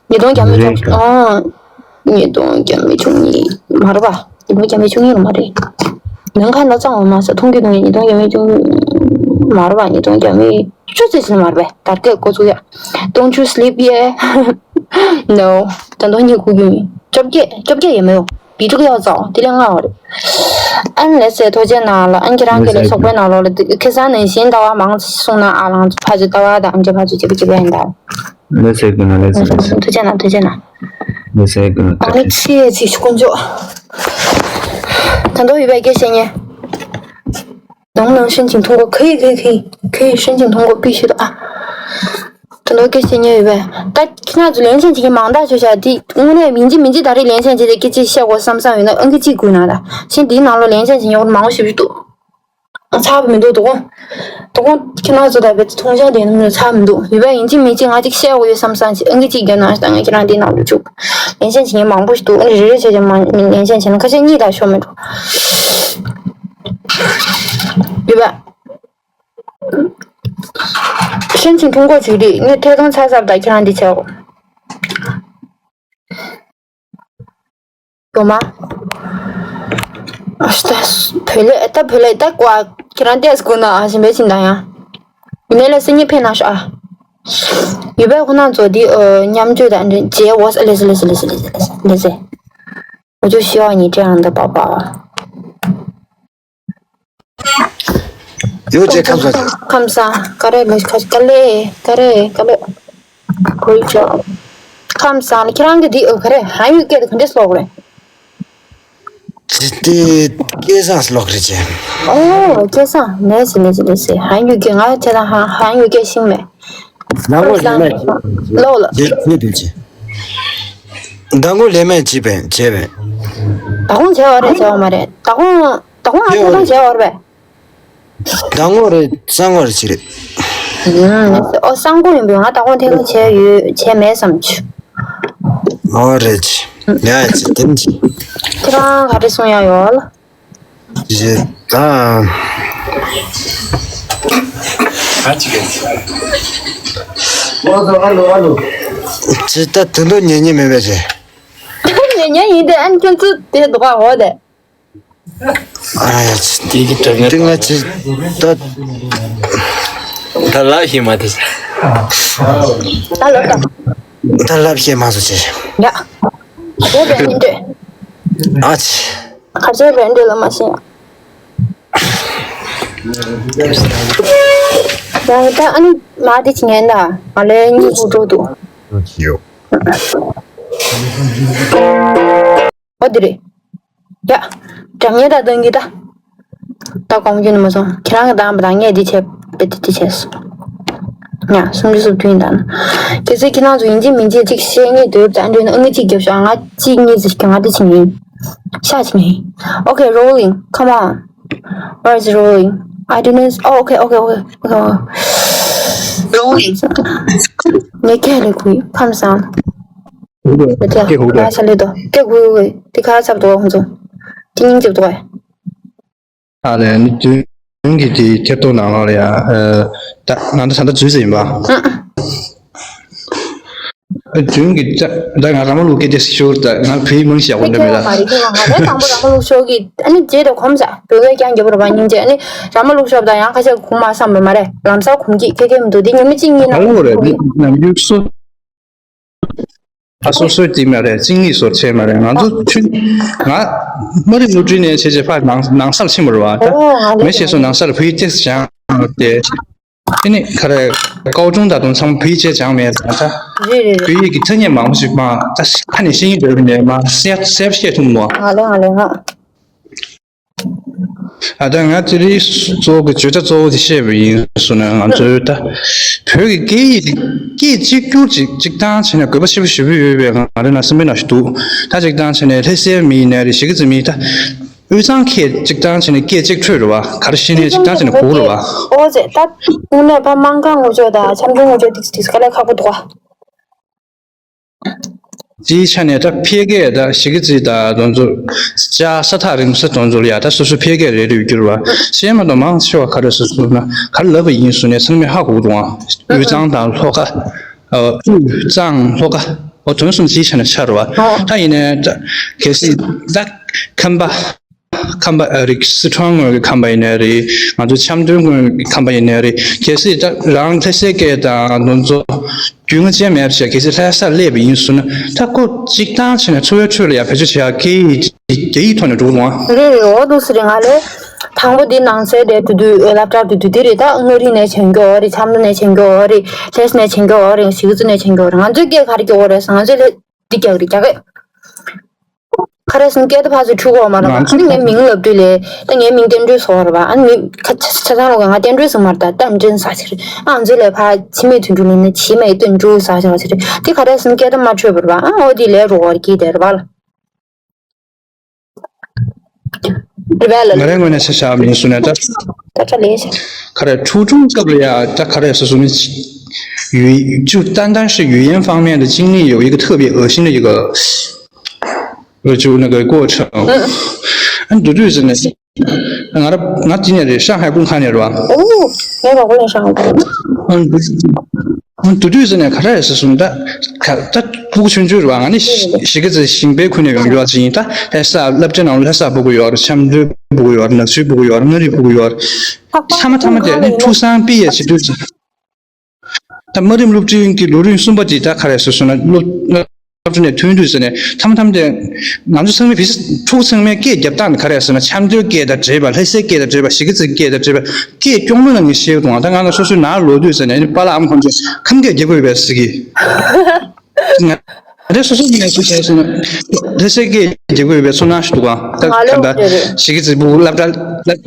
ཉིས་སྟོང་བརྒྱ་མེད་རེད་ཅུང་ག་ཨང་། ཉིས་སྟོང་བརྒྱ་མེད་བཅུ་གཉིས་མ་རེད་པ། ཉིས་སྟོང་བརྒྱ་མེད་བཅུ་གཉིས་ལ་མ་རེད། ནང་ཁ་ལ་གཙང་བ་མ་ཟ་མཐོང་གི་མཐོང་གི་ཉིས་སྟོང་བརྒྱ་མེད་བཅུ་གཉིས་མ་རེད་པ། ཉིས་སྟོང་བརྒྱ་མེད་བཅུ་ཙམ་ཞིག་མ་རེད་པས། དར་རྒྱས་འགོ་ཚུགས་ཡ། Don't you sleep yet? No. ད་དུང་གཉིད་ཁུག་རྒྱུ་མིན། བཅོ་བརྒྱད་བཅོ་བརྒྱད་ཡས་མེད་འོ། བི་ཀྲུག་ཡག་ཙང་དེ་ལས་སྔ་བ་རེད། ཨན་ལེ་སེ་ཐུགས་རྗེ་གནང་ལ་ཨན་ཁྱེད་རང་གི་ལས་ཚོགས་པའི་ནང་ལོགས་ལ་ཁ་སང་ནང་བཞིན་ལྟ་བ་མང་ཙམ་གསུངས་ན་ཨ་ལང་ཚོ་ཕ་ཚོ་ལྟ་བ་དང་ཨན་ཅེ་ཕ་ཚོ་བྱེད་པ་བྱེད་པ་ཡིན་ད། ལེ་སེ་གི་ན་ལེ་སེ་ལེ་སེ། ཐུགས་རྗེ་གནང་ཐུགས་རྗེ་གནང་། ལེ་སེ་གི་ན་ཨ་ཐུགས་རྗེ། ཁྱི་ཅིག་ཆུ་ཀུན་ཅོ། ད་དུང་ཡོད་པའི་སྐད་བཤད་ཉན། 能不能申请通过？可以，可以，可以，可以申请通过，必须的啊。ད་དུང་སྐད་བཤད་ཉན་ཡོད་པས། ད་ཁྱེད་རང་ཚོ་ལེན་ཆེན་བྱེད་མཁན་མང་དག་བྱོས་ཤག་དེ་དངོས་གནས་མིན་གཅིག་མིན་གཅིག་ད་རེས་ལེན་ཆེན་བྱེད་དེ་སྐད་ཆ་བཤད་དགོས་བསམ་བསམ་ཡོད་ན་ཨང་ཀི་གཅིག་དགོས་ན་ད་ཕྱིན་དེའི་ནང་ལོགས་ལེན་ཆེན་བྱེད་མཁན་མང་པོ་ཞེ་པོ་ཅིག་འདུག་ཚར་བ་མི་འདུག་དོ་དགོང་། དོ་དགོང་ཁྱེད་རང་ཚོ་ད་བེད་མཐོང་ཆ་དེ་ནི་ཚར་མི་འདུག་ཡོད་པས་ཡིན་གཅིག་མིན་གཅིག་ང་གཅིག་བཤད་དགོས་ཡོད་བསམ་བསམ་ཅིག་ཨང་ཀི་གཅིག་བརྒྱབ་ན་ད་ང་ཁྱེད་རང་དེའི་ནང་དུ་བཅུག་ལེན་ཆེན་བྱེད་མཁན་མང་པོ་ཞིག་འདུག་ཨ་ནི་རེ་རེ་བྱས་བྱས་མ་ལེན་ཆེན་བྱས་ན་ཁ་ཤས་གཉིས་དང་ཤོར་མི་འགྲོ། ཡོད་པས། 申请通过 བྱེད་རེད། ངས་ཐད་གཏོང་ཚར་ཚར་དང་ཁྱེད་རང་འདི་བྱའོ། ཡོང་མ། ཨ་ཤ་ད། བོད་ལས་ད་བོད་ལས་ད་ཀོ་ཨ་ཁྱེད་རང་ཏེས་དགོས་ན་ཨ་ཞིམ་པའི་ཞིང་དང་ཡང་། ཡིན་ནའི་ལ་སེ་ཉིད་ཕན་ན་ཤོག་ཨ། ཡོད་པས་ཁོ་ན་ཚོ་འདི་ཨ་མཉམ་སྤྱོད་དང་འདྲ་རྗེས་འོ་ལེ་སེ་ལེ་སེ་ལེ་སེ་ལེ་སེ་ལེ་སེ། 我就需要你这样的宝宝。 ཡོད་ཅེས། ཁམས་བཟང་། ཁམས་བཟང་། ཀ་རེ་ལ་ཁ་ཀ་ལེ་ཀ་རེ་ཀ་ལེ། Great job. ཁམས་བཟང་། ཁྱེད་རང་གི་འདི་ཨོ་ག་རེ་ཧན་ཡུ་སྐད་དུ་ག་འདྲས་ཀློག་རེད། ཇི་སྟེ་སྐལ་བཟང་ཀློག་རེད་ཅེ། ཨོ་སྐལ་བཟང་། ནས་ཟེ་ནས་ཟེ་ནས་ཟེ། ཧན་ཡུ་སྐད། ང་དེ་དང་ཧན་ཧན་ཡུ་སྐད་ཤེས་མེད། ཟླ་ངོ་ལས་མེད་ཀློག་ལ། ཇེ་ཇེ་དེ་ཅེ། ཟླ་ངོ་ལས་མེད་ཅེས་པས་བྱས་པས། ད་གུང་བྱས་པ་རེད་བྱས་པ་མ་རེད། ད་གུང་ད་གུང་ཨ་ཐོ་ཐོ་བྱས་པ་རེད་པས། ཟླ་ངོ་རེད། སང་ངོ་རེད་ཅི་རེད། ཨོ་སང་གོ་ཡིན་པས། ང་ད་གོང་ཐེངས་བྱས་ཡོད་བྱས་མེད་བསམ་བྱུང་། ཨོ་རེད་ཅི། ཡ་ཅི་དེ་ནི་ཅི། ཁྱེད་རང་ག་རེ་གསུང་ཡ་ཡོད་ལ། ཅི་ཅི་ད། ཅི་ད་དུ་འདོད་ཉན་ཉན་མེད་པས་ཅི། ཉན་ཉན་ཡིན་ཏེ་ཨ་ནི་ཁྱོད་ཚོ་དེ་འདུག་ག་འོ་དེ། ཨ་ཡ་ཅི། དེ་གི་དྲི་ངན་དེ་ང་ཅི་ད། ད་ལབ་ཤེས་མ་དེ། ད་ལབ་དང་། ད་ལབ་ཤེས་མ་སོང་ཅི། ཡ། ཁ་ཆེ་བས་འདྲི། ཨ་ཅི། ཁ་ཆེ་བས་འདྲི་ལ་མ་ཤེས། ཡང་ད་ཨ་ནི་མ་དེ་ཅི་ངན་ད་ང་ལས་གཉིས་པོ་འགྲོ་འདུག་ཡོ། ཨོ་དེ་རེད། ཡ། སྒྲ་སྙན་དང་གཏོང་གི་ད། ད་གོང་རྒྱུ་ནི་མ་སོང་། ཁྱེད་རང་གི་དང་པ་དང་ངས་འདི་བྱས་པ་འདི་འདི་བྱས་སོང་། ཡ། སུམ་ཅུ་སོ་བདུན་དང་། གལ་སྲིད་ཁྱེད་རང་ཚོ་ཡིན་གཅིག་མིན་གཅིག་ཅིག་བཤད་སྙིང་འདོད་ཙང་འདྲེན་ན་ཨ་ངས་གཅིག་རྒྱབ་ཤོག་ང་གཅིག་གཉིས་ཙམ་ཞིག་ང་འདི་བྱེད་ངེས། ཤ་བྱེད་ངེས། Okay, rolling. Come on. Where is rolling? I don't know. Oh, okay, okay, okay, okay. Rolling. ངས་ཁས་ལེན་གུ་ཡིན། ཁམས་བཟང་། ཧུ་ལོ། ཁྱེད་ཧུ་ལོ། ང་ས་ལེ་དོ། ཁྱེད་ཧུ་ཧུ། དེ་ཁ་ཚབ་དོ་ཧུ་ཚོ། དེ་སྙིང་རྗེ་དོ། ཨ་ལེ་ནི་དུས་ཀྱི་དེ་ཐེར་ཏོ་ནང་ལ་ཡ། ད་ང་ད་ད་ད་ཇུས་ཡིན་པ། ཨ་དུས་ཀྱི་ད་ད་ང་ར་མ་ལུག་སྐད་དེ་ཤོར། ད་ང་བོད་མང་ཞིག་ཡག་པོ་འདྲ་མེད་ད། ཁྱེད་ཁྱེད་མ་རེད། ཁྱེད་ང་ལས་དང་པོ་ར་མ་ལུག་ཤོར་གི་ཨ་ནི་རྗེས་དེ་གོམས་ས་བོད་སྐད་རྐྱང་རྒྱབ་ར་བ་སྙིང་རྗེ། ཨ་ནི་ར་མ་ལུག་ཤོར་ད་ཡང་ཁ་ཤས་གོམས་མ་བསམ་པ་མ་རེད། ལམ་སང་གོམས་ཀྱི་ཁྱེད་ཁྱེད་མི་འདུག་དེ་ཉི་མ་གཅིག་གཉིས་ནང་ལ་གོམས་ཀྱི། ནམ་རྒྱུན་སོ། ཨ་སོ་སོའི་དེ་མ་རེད། གཅིག་གཉིས་སོར་ཆས་མ་རེད། ང་ཚོ་ཆུ་ང་དམའ་རིམ་སློབ་གྲྭའི་ནས་བྱས་བྱས་ཕར་ནང་ནང་སར་ཕྱིན་པ་རེད་བ། ད་ཨོ་ང་མི་ལས་ཤེས་སོ་ནང་སར་བོད་ཡིག་ཏོག་ཙམ་སྦྱངས་ཏེ། དེ་ནི་ག་རེ་ཀའོ་ཀྲུང་ད་དུང་ཚང་མ་བོད་ཡིག་ཅེས་སྦྱངས་མེད། ད་ད་རེད་རེད་རེད། བོད་ཡིག་གི་ཐ་སྙད་མང་པོ་ཞིག་མ་ད་ཁ་ནས་ཤེས་ཀྱི་འདོད་པ་ནས་མ་གསལ་གསལ་བཤད་ཐུབ་མོ། ང་ལས་ང་ལས་ང་། ཨ་ད་ང་དེ་རིང་གཙོ་བོ་གི་བརྗོད་བྱ་གཙོ་བོ་དེ་བཤད་པ་ཡིན་སོང་ན། ང་ཚོའི་ད་བོད་ཀྱི་སྐད་ཡིག་དེ་སྐད་གཅིག་གྱུར་ཅིག་གཅིག་བཏང་བྱས་ནས་དགོས་པ་ཆེན་པོ་ཞེ་པོ་ཡོད་པའི་ང་རང་ལ་སེམས་པའི་ནང་ཞིག་འདུག་ད་གཅིག་བཏང་བྱས་ནས་ལྷ་སའི་མི་ཡིན་ནའི་རེད། གཞིས་ཀ་རྩེ་མི་ད་དབུས་གཙང་ཁྱེད་གཅིག་བཏང་བྱས་ནས་སྐད་གཅིག་འཕྲོད་རེད་བ། ག་རེ་བཤད་ནས་གཅིག་བཏང་བྱས་ནས་གོ་རེད་བ། ཨོ་ཙེ་ད་དངོས་གནས་ཕ་དམངས་ཁང་ངོ་ཅོག་དང་འཆམ་མཐུན་ངོ་ཅོག་ཏིག་ཏིག་དཀའ་ལས་ཁག་པོ་འདུག་བ། དེའི་ཆ་ནས་ད་ཕལ་སྐད་ད་གཞིས་ཀ་རྩེ་ད་དོན་ཚོ་ལྕགས་ས་ཐག་རིང་ས་དོན་ཚོ་ལ་ཡ་ད་སོ་སོ་ཕལ་སྐད་རེ་རེ་ཡོད་རྒྱུ་རེད་བ། གཞན་མ་གཏོགས་མང་ཆེ་བ་ག་རེ་སོ་སོ་ན་ག་རེ་ལབ་པ་ཡིན་སོང་ནས་ཚང་མས་ཧ་གོ་གི་འདུག་ཨང་། དབུས་གཙང་དང་ལྷོ་ཁ། དབུས་གཙང་ལྷོ་ཁ། འོ་དོན་གསུམ་དེའི་ཆ་ནས་ཆགས་རེད་བ། ད་ཡིན་ནའི་ད་གལ་སྲིད་ད་ཁམས་པ། ཁམས་པ་ཨ་རིགས་སི་ཁྲོན་ངོས་ཀྱི་ཁམས་པ་ཡིན་ནའི་རེད། ང་ཚོ་འཆམ་མཐུན་ངོས་ཀྱི་ཁམས་པ་ཡིན་ནའི་རེད། གལ་སྲིད་ད་རང་ལྷ་སའི་སྐད་དང་དོན་ཚོ་རྒྱུས་མངའ་ཅན་མེད་པ་བྱས། གལ་སྲིད་ལྷ་སར་སླེབས་པ་ཡིན་ཟེར་ན་ད་ཁོ་གཅིག་བཏང་བྱས་ནས་འཚོ་བའི་ཁྲོད་ལ་ཡང་བེད་སྤྱོད་བྱེད་ཡག་གི་རྒྱ་ཡིག་ཐོག་ནས་འགྲོ་གི་འདུག་ཨང་། རེད་རེད། འོ་འདུག་སེ་རེད། ང་ལས་དང་པོ་འདི་ནང་སའི་དེ་དུས་དུས་ལབ་དྲག་དུས་དུས་དེ་རེད། ད་མངའ་རིས་ནས་བྱོན་གྱི་འོ་རེད། འཆམ་མཐུན་ནས་བྱོན་གྱི་འོ་རེད། ལྷ་ས་ནས་བྱོན་གྱི་འོ་རེད། གཞིས་ཀ་རྩེ་ནས་བྱོན་གྱི་འོ་རེད། ང་ཚོའི་སྐད་ག་རེ་སྐྱོ་བོ་རེད་ཟེར། ང་ཚོའི་ལས་འདི་རྒྱག་རེད་རྒྱག་གི། ཁ་རས་སུན་སྐད་དུ་ཕར་ཚུར་འཁྲུག་གོ་མ་རེད་པ། ང་ཚོ་ཨ་ནི་ངའི་མིང་ལབ་དུས་ལས་ད་ངའི་མིང་བསྟན་སྒྲོལ་ཟེར་བ་རེད་པ། ཨ་ནི་མི་ཁ་ཆ་ཆ་ཚང་ལོག་ག་ང་བསྟན་སྒྲོལ་ཟེར་མ་རེད། ད་བསྟན་འཛིན་ཟེར་ཞིག་རེད། ཨ་ང་ཚོའི་ལས་ཕར་འཆི་མེད་དོན་གྲུབ་ལབ་ན་འཆི་མེད་དོན་གྲུབ་ཟེར་ཞིག་རེད། དེ་ཁ་རས་སུན་སྐད་དུ་མ་འཕྲོད་པ་རེད་པ། ཨ་འོ་དེ་ལས་རོགས་བར་གྱིས་དེ་རེད་པ་ལ། རེད་པ་ལ། ང་རའི་ངོས་ནས་ཆ་བཞག་མིན་སུ་ནས་ད། ད་ཆ་ལས་ཤག་ཁ་རས་初中སྐབས་ལ་ཡ་ད་ཁ་རས་སུ་སུ་ནི་ཡུལ་就单单是语言方面的经历有一个特别恶心的一个 就那个过程。嗯，对对，真的是，俺俺今年的上海公开的是吧？哦，没搞过上海公开。嗯，对对，真的，看来是什么的，看他不过全就是吧，俺那是是个是新北可能用不了，真的，但是啊，那这种那是不过有，成都不过有，那谁不过有，那里不过有，他们他们的那初三毕业去就是。 ད་དམའ་རིམ་སློབ་གྲྭའི་གི་ལོ་རིམ་གསུམ་པ་དེ་ད་ག་རེ་ཟེར་སོང་ན་སློབ་ སློབ་གྲྭ་ནས་ཐོན་དུས་ཟེར་ནས་ཐམ་ཐམ་དེ་ང་ཚོ་ཚང་མས་བི་ཕྲུག་ཚང་མས་སྐད་རྒྱབ་སྟངས་ག་རེ་ཟེར་ན། ཆབ་མདོའི་སྐད་དང་འདྲེས་པ། ལྷ་སའི་སྐད་དང་འདྲེས་པ། གཞིས་ཀ་རྩེའི་སྐད་དང་འདྲེས་པ། སྐད་སྐྱོ་མོ་ལ་ངས་ཤེས་འདུག་ད་ང་ལ་སོ་སོའི་ནང་ལོག་དུས་ཟེར་ནས་པཱ་ལགས་ཨ་མ་ཁོང་ཚོས་ཁམས་སྐད་རྒྱག་དགོས་པས་ཟེར་གི། ང་རེ་སོ་སོ་ནས་སུ་བྱས་ཟེར་ན་ལྷ་སའི་སྐད་རྒྱག་དགོས་པའི་ཚོར་སྣང་ཞིག་འདུག་ད་ང་ལོ་ག་འདྲ་རེད། གཞིས་ཀ་རྩེ་སྤུ་གུ་སློབ་གྲྭ་སློབ་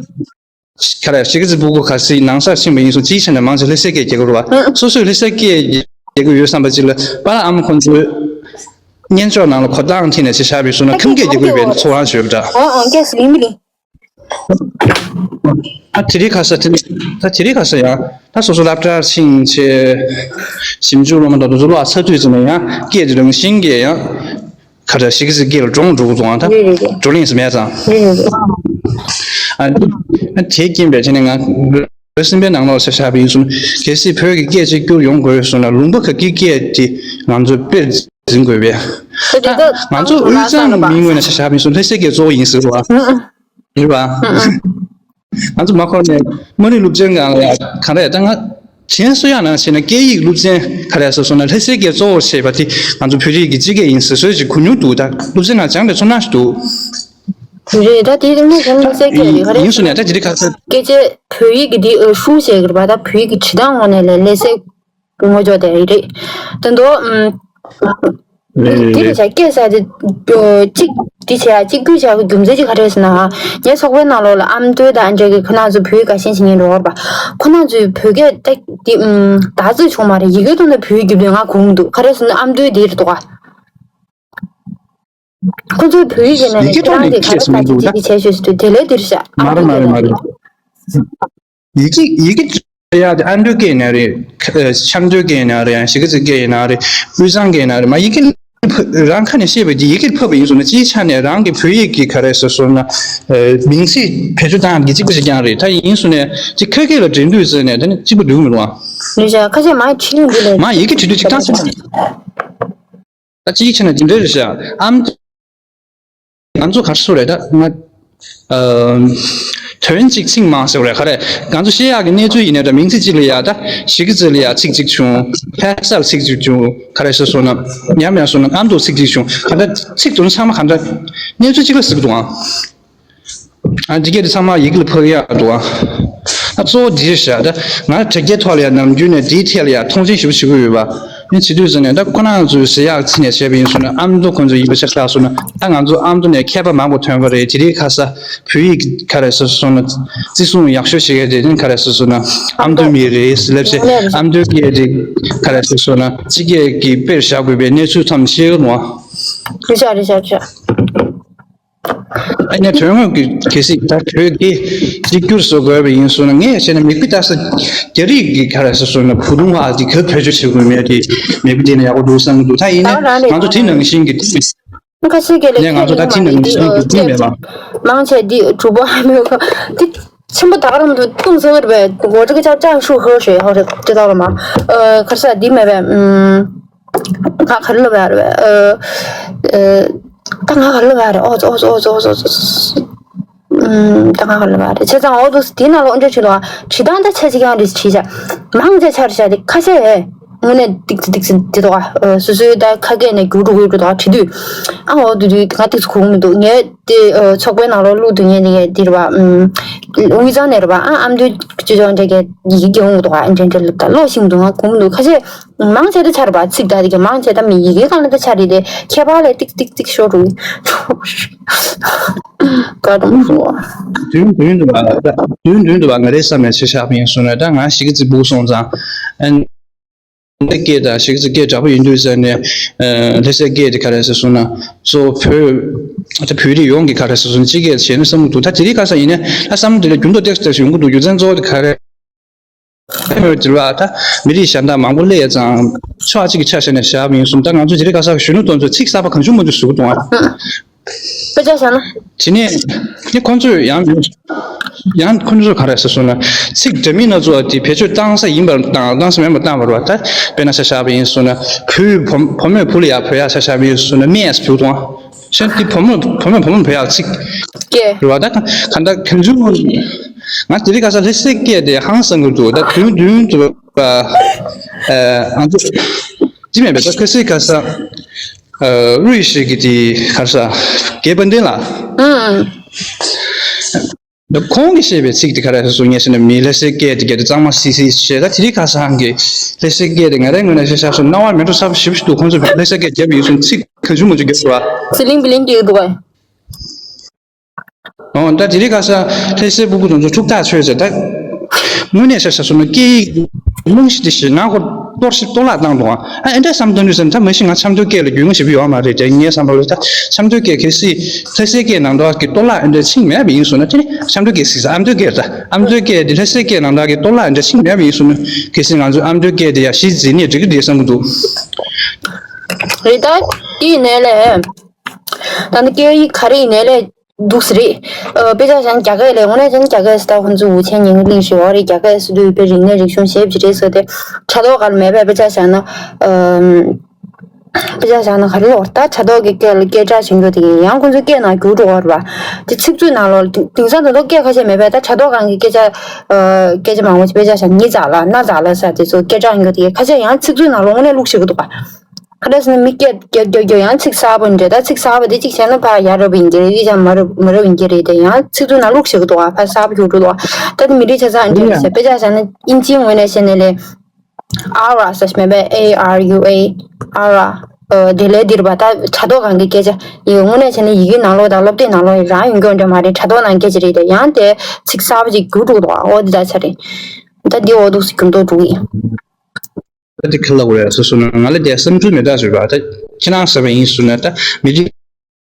ག་རེ། གཞིས་ཀ་རྩེ་སྤུ་གུ་ག་ཚོད་ནང་སར་ཕྱིན་པ་ཡིན་སོང་། སྤྱིའི་ཆ་ནས་མང་ཆེ་ལྷ་སའི་སྐད་རྒྱག་གི་རེད་བ། སོ་སོས་ལྷ་སའི་སྐད་རྒྱག་གི་ཡོད་བསམ་པ་ཅིག་ལ་པཱ་ལགས་ཨ་མ་ཁོང་ཚོས་སྙན་ཅོག་ནང་ལ་གོ་སྟངས་ཐད་ནས་ཆ་བཞག་པ་ཡིན་སོང་ན་ཁམས་སྐད་རྒྱག་གི་ཡོད་པའི་ཚོར་སྣང་ཞིག་ཡོད་པ་འདྲ། ཨང་ཨང་སྐད་ཟིན་མི་ལི། ད་དེ་རིང་ཁ་སང་དེ་ད་དེ་རིང་ཁ་སང་ཡང་ད་སོ་སོ་སློབ་གྲྭར་ཕྱིན་བྱས་ཞིབ་འཇུག་སློབ་མ་དང་དེ་ཚོ་ལོག་ཚར་དུས་ཙམ་ནས་ཡང་སྐད་དེ་རང་བཞིན་གྱིས་ཡང་ག་འདྲ་གཞིས་ཀ་རྩེའི་སྐད་ལ་འགྲོ་འགྲོ་གི་འདུག་ཨང་། ད་རེད་རེད་རེད། བགྲོ་གླེང་ཟེར་མེད་ཙང་། རེད་རེད་རེད། ཨ་ཨ་དེའི་རྐྱེན་པས་བྱས་ནས་ང་ལོ་གསུམ་པའི་ནང་ལོགས་ཆ་བཞག་པ་ཡིན་སོང་ན། གལ་སྲིད་བོད་ཀྱི་སྐད་གཅིག་གྱུར་ཡོང་དགོས་སོང་ན་ལུང་པ་ག་གི་སྐད་དེ་ང་ཚོས་དཔེར་འཛིན་དགོས་པས། ད་ང་ཚོ་དབུས་གཙང་མིའི་ངོས་ནས་ཆ་བཞག་པ་ཡིན་སོང་ན་ལྷ་སའི་སྐད་གཙོ་བོ་ཡིན་ཟེར་བ། རེད་བ། ང་ཚོ་མ་འཁོར་ནས་དམངས་རིགས་སློབ་ཆེན་སྒང་ལ་གང་རེད། ད་ང་གཞན་སུ་ཡང་ནང་བྱས་ན་སྐད་ཡིག་སློབ་ཚན་ག་རེ་ཟེར་སོང་ན་ལྷ་སའི་སྐད་གཙོ་བོར་བྱས་པ་དེ་ང་ཚོ་བོད་རིགས་ཀྱི་སྤྱི་སྐད་ཡིན་ཟེར་སྲོལ་ཞིག་གོ་མྱོང་འདུག་ད་སློབ་ཚན་ནང་སྦྱངས་པའི་ཚོར་སྣང་ཞིག་འདུག་རེད། ད་དེ་དངོས་གནས་ལྷ་སའི་སྐད་རེད། ག་རེ་ཡིན་སོང་ན་ད་དེ་རིང་ཁ་སང་སྐད་ཆ་བོད་ཡིག་གི་དེ་ཨ་ཧྲུའུ་ཞེས་ཀྱི་རེད་པ། ད་བོད་ཡིག་གི་བྲིས་སྟངས་ངོས་ནས་ལས་ལྷ་སའི་ངོ་ཅོག་དེ་རེད། དེ་འདུག་ཨམ། རེད་དེ་རེད་རེད། བྱ་སྐད་ཟེར་དེ་གཅིག་དེ་བྱས་ཡ་གཅིག་གྱུར་བྱ་རྒྱུ་མཚན་གཅིག་ག་རེ་ཟེར་ན། ངའི་ཚོགས་པའི་ནང་ལོགས་ལ་ཨ་མདོ་དང་འདྲ་གི་ཁོ་རང་ཚོ་བོད་ཡིག་དགའ་ཞེན་བྱེད་མཁན་རེད་བ། ཁོ་རང་ཚོའི་བོད་སྐད་ད་དེ་ཨམ་བདག་རྩོད་བྱུང་མ་རེད། ཡི་གེ་ཐོག་ནས་བོད་ཡིག་རྒྱུགས་དུས་ང་གོ་མི་འདུག་ག་རེ་ཟེར་ན་ཨ་མདོའི་དེ་རེད་འདུག་ག་ཁོ་ཚོའི་བོད་ཡིག་ཡིན་ན་ཡི་གེ་ཁྱེད་ཐོག་རང་ནས་གིས་ག་ཁྱེར་རེ་སོང་མི་ཟེར་འདུག་ད། དེ་བྱས་ཤོད་ཟེར་དུས་དེ་ལས་འདིར་བཞག་མ་རེད་མ་རེད་མ་རེད། ཡི་གེ་ཡི་གེ་ཡག་དེ་ཨ་མདོའི་སྐད་ཡིན་ན་རེད། ཆབ་མདོའི་སྐད་ཡིན་ན་རེད། ཡང་གཞིས་ཀ་རྩེའི་སྐད་ཡིན་ན་རེད། དབུས་གཙང་སྐད་ཡིན་ན་རེད། མ་ཡི་གེ་རང་ཁ་ནས་ཤེས་པ་དེ་ཡི་གེར་ཕབ་པ་ཡིན་སོང་ན་སྤྱིའི་ཆ་ནས་རང་གི་བོད་ཡིག་གི་ག་རེ་ཟེར་སོང་ན་མིང་ཚིག་བེད་སྤྱོད་བཏང་ཡག་གི་གཅིག་པ་ཞིག་ཀྱང་རེད། ད་ཡིན་སོང་ནས་དེ་ཁ་སྐད་ལ་འདྲེན་དུས་ཙམ་ནས་ད་ནི་གཅིག་པ་འདུག་མི་རུང་བ། ལས་བྱ་ཁ་ཤས་མ་ཡི་བྲིས་ཡོང་དུས་ལས་མ་ཡི་གེ་བྲིས་དུས་གཅིག་བཏང་སོང་། ད་གཅིག་བྱས་ན་འདི་འདྲ་རེད་ཤག་ཨམ། ང་ཚོ་ག་རེ་ཟེར་རེད་ད་ང་། ཨམ། དོན་གཅིག་ཚིག་མང་ཟེར་རེད་ག་རེ། ང་ཚོ་བཤད་ཡག་གི་གནས་ཚུལ་ཡིན་ནའི་ད་མིང་ཚིག་གཅིག་ལ་ཡ་ད་གཞིས་ཀ་རྩེ་ལ་ཡ་ཚིག་གཅིག་བྱུང་། ལྷ་སར་ཚིག་གཅིག་བྱུང་། ག་རེ་ཟེར་སོང་ན་ཉམས་ཡང་སོང་ན་ཨ་མདོར་ཚིག་གཅིག་བྱུང་། ག་འདྲ་ཚིག་དོན་ཚང་མ་ག་འདྲ་གནས་ཚུལ་གཅིག་ལ་ཟེར་གི་འདུག་ཨང་། ཨ་འདི་གས་དེ་ཚང་མ་ཡི་གེ་ལ་ཕབ་ཡག་འདུག་ཨ། ཨ་གཙོ་བོ་འདི་རེད་ཤག་ད་ང་དྲ་རྒྱའི་ཐོག་ལ་ཡང་ནམ་རྒྱུན་ནས་འདིའི་ཐད་ལ་ཡང་མཐོང་ཆེན་ཞེ་པོ་བྱེད་ཀྱི་ཡོད་པ། ཡིན་བྱེད་དུས་ཙམ་ནས་ད་ཁོ་རང་ཚོས་ཟེར་ཡག་ཚིག་ནས་བྱས་པ་ཡིན་སོང་ན་ཨ་མདོ་ཁོང་ཚོ་ཡིན་པ་ཆ་ཆགས་སོང་ན་ད་ང་ཚོ་ཨ་མདོ་ནས་མཁས་པ་མང་པོ་ཐོན་པ་རེད། དེ་རིང་ཁ་སང་བོད་ཡིག་ག་རེ་ཟེར་སོང་ན་བརྩི་སྲུང་ཡག་ཤོས་བྱེད་མཁན་དེ་ནི་ག་རེ་ཟེར་སོང་ན་ཨ་མདོ་མི་རེད་ཟེར་ལབ་བྱས། ཨ་མདོའི་སྐད་དེ་ག་རེ་ཟེར་སོང་ན་སྤྱི་སྐད་ཀྱི་དཔེར་བཞག་དགོས་པའི་གནས་ཚུལ་ཐམས་ཤེས་ཀྱི་འདུག་ཨ། རེད་ཤག་རེད་ཤག་རེད་ཤག་ཨ་ནི་དོན་དངོས་ཀྱི་གལ་སྲིད་ད་བོད་ཀྱི་གཅིག་གྱུར་བཟོ་དགོས་པ་ཡིན་སོང་ན་ངས་བྱས་ན་མི་དགེ་ལྟ་ས་རྒྱ་རིགས་ཀྱི་ག་རེ་ཟེར་སོང་ན་བུ་ཐུང་བ་དེ་ག་བེད་སྤྱོད་བྱེད་དགོས་མེད་དེ་མི་དགེ་དེ་ནས་ཡག་པོ་འདུག་བསམ་གྱི་འདུག་ད་ཡིན་ན་ང་ཚོ་དེ་ནང་བཞིན་གྱི་ཁ་ཤས་ཀྱིས་ལས་ནས་ང་ཚོ་ད་དེ་ནང་བཞིན་གྱི་དེ་མེད་པ། མང་ཆེ་འདི་གྲུབ་པ་མེད་ག་དེ་ཆེན་པོ་ད་ག་རང་དུ་ཏུང་ཟེར་བའི་འགོ་ཁྲིད་ཀྱི་ཅང་ཧྲུའུ་ཧོ་ཧྲེ་ཧོ་རེ་དེ་ལྟ་བ་མ་ཁར་ས་འདི་མེད་པས། ང་ག་རེ་ལབ་ཡ་རེད། ཨ་ཨ་ད་ང་ག་རེ་ལབ་ཡ་རེད། ཨོ་ཙི་ཨོ་ཙི་ཨོ་ཙི་ཨོ་ཙི་ཨོ་ཙི། ཨུམ། ད་ང་ག་རེ་ལབ་ཡ་རེད། བྱས་ཙང་ཨོ་ཙི་དེའི་ནང་ལ་ཨོ་འདྲ་བྱེད་དོ། བྲིས་སྟངས་ད་ཆ་གཅིག་རྐྱང་རེད། བྲིས་བྱ་མང་ཆེ་ཆར་བྱ་དེ་ཁ་ཤས་དངོས་གནས་ཏིག་ཙི་ཏིག་ཙི་དེ་དོ། ཨ་སོ་སོའི་ད་ཁ་སྐད་ནས་བསྒྱུར་འགྲོ་དགོས་འགྲོ་དོ། བྲིས་དུས་ཨ་ཨོ་དུ་དུས་ང་ཏིག་ཙི་གོ་གི་མི་འདུག་ངས་དེ་ཚོགས་པའི་ནང་ལ་བླུག་དུས་ངས་དེ་གས་དེ་རེད་པ། ཨུམ། དབུས་གཙང་ནས་རེད་པ། ཨ་ཨ་མདོའི་སྤྱི་ཚོགས་འདྲ་གས་ཡི་གེ་འོང་གི་འདུག་ཨ་འདྲ་འདྲ་ལབ་ད་ཀློག་ཤེས་མི་འདུག་ང་གོ་མི་འདུག་ཁ་ཤས། མང་ཆེ་ད་ཆར་བ་ཚིག་ད་དེ་ག་མང་ཆེ་ད་མི་ཡི་གེ་གང་ལ་ད་ཆར་རེད་དེ་ཁྱད་པར་ལས་ཏིག་ཏིག་ཏིག་ཤོར་འགྲོ་གི་ཀ་ཏོང་སོ། དུས་དུས་དུ་བ་དུས་དུས་དུ་བ་ང་རེ་བསམ་ནས་ཆ་བཞག་པ་ཡིན་སོང་ན་ད་ང་གཞིས་ཀ་རྩེ་སྤུ་གུ་སོང་ཙང་ཨ་ནི་སྐད་དང་གཞིས་ཀ་རྩེ་སྐད་འདྲ་པོ་ཡིན་དུས་ཟེར་ནས་ལྷ་སའི་སྐད་དེ་ག་རེ་ཟེར་སོང་ན་གཙོ་བོ་བོད་ད་བོད་རིགས་ཡོངས་ཀྱི་ག་རེ་ཟེར་སོང་ན་སྤྱི་སྐད་བྱས་ན་བསམ་གྱི་འདུག་ད་དེ་རིང་ཁ་སང་ཡིན་ན་ད་བསམ་བློ་དེ་ལ་འགྱུར་ལྡོག་ཏོག་ཙམ་ཡོང་གི་འདུག་རྒྱུ་མཚན་གཙོ་བོ་དེ་ག་རེ། ཨེ་མོ་དེ་ལ་ད་མི་རིགས་གཞན་དག་མང་པོ་སླེབས་ཙང་ཕྱོགས་གཅིག་གི་ཆ་བཞག་ནས་བཞག་པ་ཡིན་སོང་ད་ང་ཚོ་དེ་རིང་ཁ་སང་གཞོན་ནུ་དེ་ཚོས་ཚིག་གསར་པ་གང་བྱུང་མང་བྱུང་བཟོ་གི་འདུག་ཨ། དཔེ་ཆ་བཞག་ན། དེ་ནས་ནི་ཁོང་ཚོས་ཡང་ཡང་ཁོང་ཚོས་ག་རེ་ཟེར་སོང་ན་ཚིག་འདྲ་མིན་སྣ་ཚོགས་དེ་བེད་སྤྱོད་བཏང་ས་ཡིན་པར་བཏང་བཏང་ས་མིན་པར་བཏང་བ་རེད་བ། ད་དཔེར་ན་ཆ་བཞག་པ་ཡིན་སོང་ན་བུས་བུ་བུ་མོས་བུ་ལ་ཡ་བོས་ཡ་ཆ་བཞག་པ་ཡིན་སོང་ན་མེས་བུ་དང་། གཞན་དེ་བུ་མོ་བུ་མོས་བུ་མོ་བོས་ཡག་ཚིག་ཀྱེ། རེད་བ། ད་ག་ད་གང་བྱུང་ང་དེ་རིང་ཁ་སང་ལྷ་སའི་སྐད་དེ་ཧང་སང་གི་འདུག་ད་དུང་དུང་དུ་ཨ་ང་ཚོ་ཅི་མེད་པའི་ད་ཁ་སའི་ཁ་སང་ ཨ་དབུས་ཤིག་གི་དེ་ག་རེ་ཟ། རྒྱལ་དཔལ་ལྡན་ལགས། ཨང་། ཁོང་གིས་བཤད་པའི་ཚིག་དེ་ག་རེ་སོ་སོ་ངས་བཤད་ན་མི་ལྷ་སའི་སྐད་དེ་ག་དེ་གཙང་མ་སི་སི་བཤད། ད་དེ་རིང་ཁ་སང་གི་ལྷ་སའི་སྐད་དེ་ང་རའི་ངོས་ནས་བཤད་བཞག་སོང་། རྣ་བར་མི་འགྲོ་ས་ཞེ་པོ་ཞིག་འདུག་ཁོང་ཚོས་ལྷ་སའི་སྐད་བརྒྱབ་ཡོད་སོང་། ཚིག་གང་བྱུང་མང་བྱུང་བརྒྱབ་འདུག་བ། ཟི་ལིང་བི་ལིང་བརྒྱབ་འདུག་བ། ཨོ་ད་དེ་རིང་ཁ་སང་ལྷ་སའི་སྤུ་གུ་དེ་ཚོ་ཐུགས་ཐག་ཆོད་ཟེར། ད་དངོས་གནས་བཤད་བཞག་སོང་ན་སྐད་ཡིག་རྨང་གཞི་དེ་ཞེ་ནང་ཁོ་གཏོར་བཤིག་གཏོར་བརླག་བཏང་འདུག་ཨ། ཨ་འདྲ་བསམ་བཏང་དུས་ཙམ་ད་མ་གཞི་ང་ཆབ་མདོ་སྐད་ལ་རྒྱུས་མངའ་ཞེ་པོ་ཡོད་མ་རེད་དེ། ངའི་བསམ་པ་ལ་ད་ཆབ་མདོ་སྐད་གལ་སྲིད་ལྷ་སའི་སྐད་ནང་དོག་གི་གཏོར་བརླག་འདྲ་ཕྱིན་མེད་པ་ཡིན་སོང་ན། དེ་ནི་ཆབ་མདོ་སྐད་ཟེར་ས་ཨ་མདོ་སྐད་ད་ཨ་མདོ་སྐད་དེ་ལྷ་སའི་སྐད་ནང་དོག་གི་གཏོར་བརླག་འདྲ་ཕྱིན་མེད་པ་ཡིན་སོང་ན། གལ་སྲིད་ང་ཚོ་ཨ་མདོ་སྐད་དེ་ཡར་གཞི་འཛིན་ནས་འགྲིག་གི་རེད་བསམ་གྱི་འདུག་རེད། ད་དེ་ཡིན་ནའི་ལས་ད་ནི་སྐད་ཡིག་ག་རེ་ཡིན་ནའི་ལས་འདུག་སེ་རེད། ཨ་དཔེ་ཆ་བཞག་ན་རྒྱ་སྐད་ལས་དངོས་གནས་བྱས་ན་རྒྱ་སྐད་ཟེར་ད་ཁོང་ཚོ་ཝུ་ཆེན་ཉིང་ལིང་ཞེས་པ་རེད། རྒྱ་སྐད་ཟེར་དུས་དཔེ་རིག་གནས་རིག་གཞུང་ཞེ་པོ་ཅིག་རེད་ཟེར་ཏེ། དྲ་ཐོག་སྒང་ལ་མེད་པས། དཔེ་ཆ་བཞག་ན་ཨམ། དཔེ་ཆ་བཞག་ན་ག་རེ་ལབ་དགོས་རེད། ད་དྲ་ཐོག་གི་སྐད་ལ་སྐད་གྲགས་ཆེན་པོ་དེ་ཡང་ཁོང་ཚོའི་སྐད་ནང་བསྒྱུར་འགྲོ་བ་རེད་པ། དེ་ཚིག་མཛོད་ནང་ལོགས་དེང་སང་ད་དུང་སྐད་ཁ་ཤས་མེད་པས། ད་དྲ་ཐོག་སྒང་གི་སྐད་ཆ་ཨ། སྐད་ཆ་མང་པོ་ཅིག་དཔེ་ཆ་བཞག་ན་ཉི་ཙག་ལ་གནའ་ཙག་ལ་ཟེར་དེ་ཚོ་སྐད་གྲགས་ཡོད་དེ་ཁ་ཤས་ཡང་ཚིག་མཛོད་ནང་ལོགས་དངོས་གནས་བླུགས་བཞག་གི་འདུག་པ། ག་འདྲ་ཟེར་ན་མི་སྐད་རྒྱག་རྒྱག་རྒྱག་ཡང་ཚིག་གསར་པ་འདྲ། ད་ཚིག་གསར་པ་དེ་གཅིག་བྱས་ན་ཕར་ཡ་རབས་ཡིན་གྱི་རེད། གཅིག་བྱས་ན་མ་རབས་མ་རབས་ཡིན་གྱི་རེད་དེ། ཡང་ཚིག་མཛོད་ནང་བླུགས་བཞག་གི་འདུག་པ། ཕར་གསར་པ་བསྒྱུར་འགྲོ་འདུག་པ། ད་དེ་མི་རིགས་ཆ་ཚང་འདྲ་རེད་ཟེར། དཔེ་ཆ་བཞག་ན་དབྱིན་ཇིའི་ངོས་ནས་བཤད་ན་ལས། Aura ཟེར་མེད་པས། A R U A Aura། ཨ་དེ་ལས་འདིར་བ་ད་དྲ་ཐོག་སྒང་གི་སྐད་ཆ་ཡི་དངོས་གནས་བྱས་ན་ཡི་གེ་ནང་ལོགས་དང་སློབ་དེབ་ནང་ལོགས་ཡི་རང་ཡོང་གི་ཡོད་འདྲ་མ་རེད། དྲ་ཐོག་ནང་སྐད་ཆ་རེད་དེ། ཡང་དེ་ཚིག་གསར་པ་ཅིག་བསྒྱུར་འགྲོ་འདུག་པ། འོ་དེ་ད་ཆ་རེད། ད་འདི་འོ་འདུག་སེ་འགྱུར་ལྡོག་འགྲོ་གི་ཡིན། ད་དེ་ག་ལབ་དགོས་རེད་ཟེར་སོང་ན། ང་ལ་དེ་བསམ་ཚུལ་མེད་ད་ཟེར་བ། ད་ཁྱེད་རང་ཟེར་བ་ཡིན་སོང་ན། ད་མི་རིགས་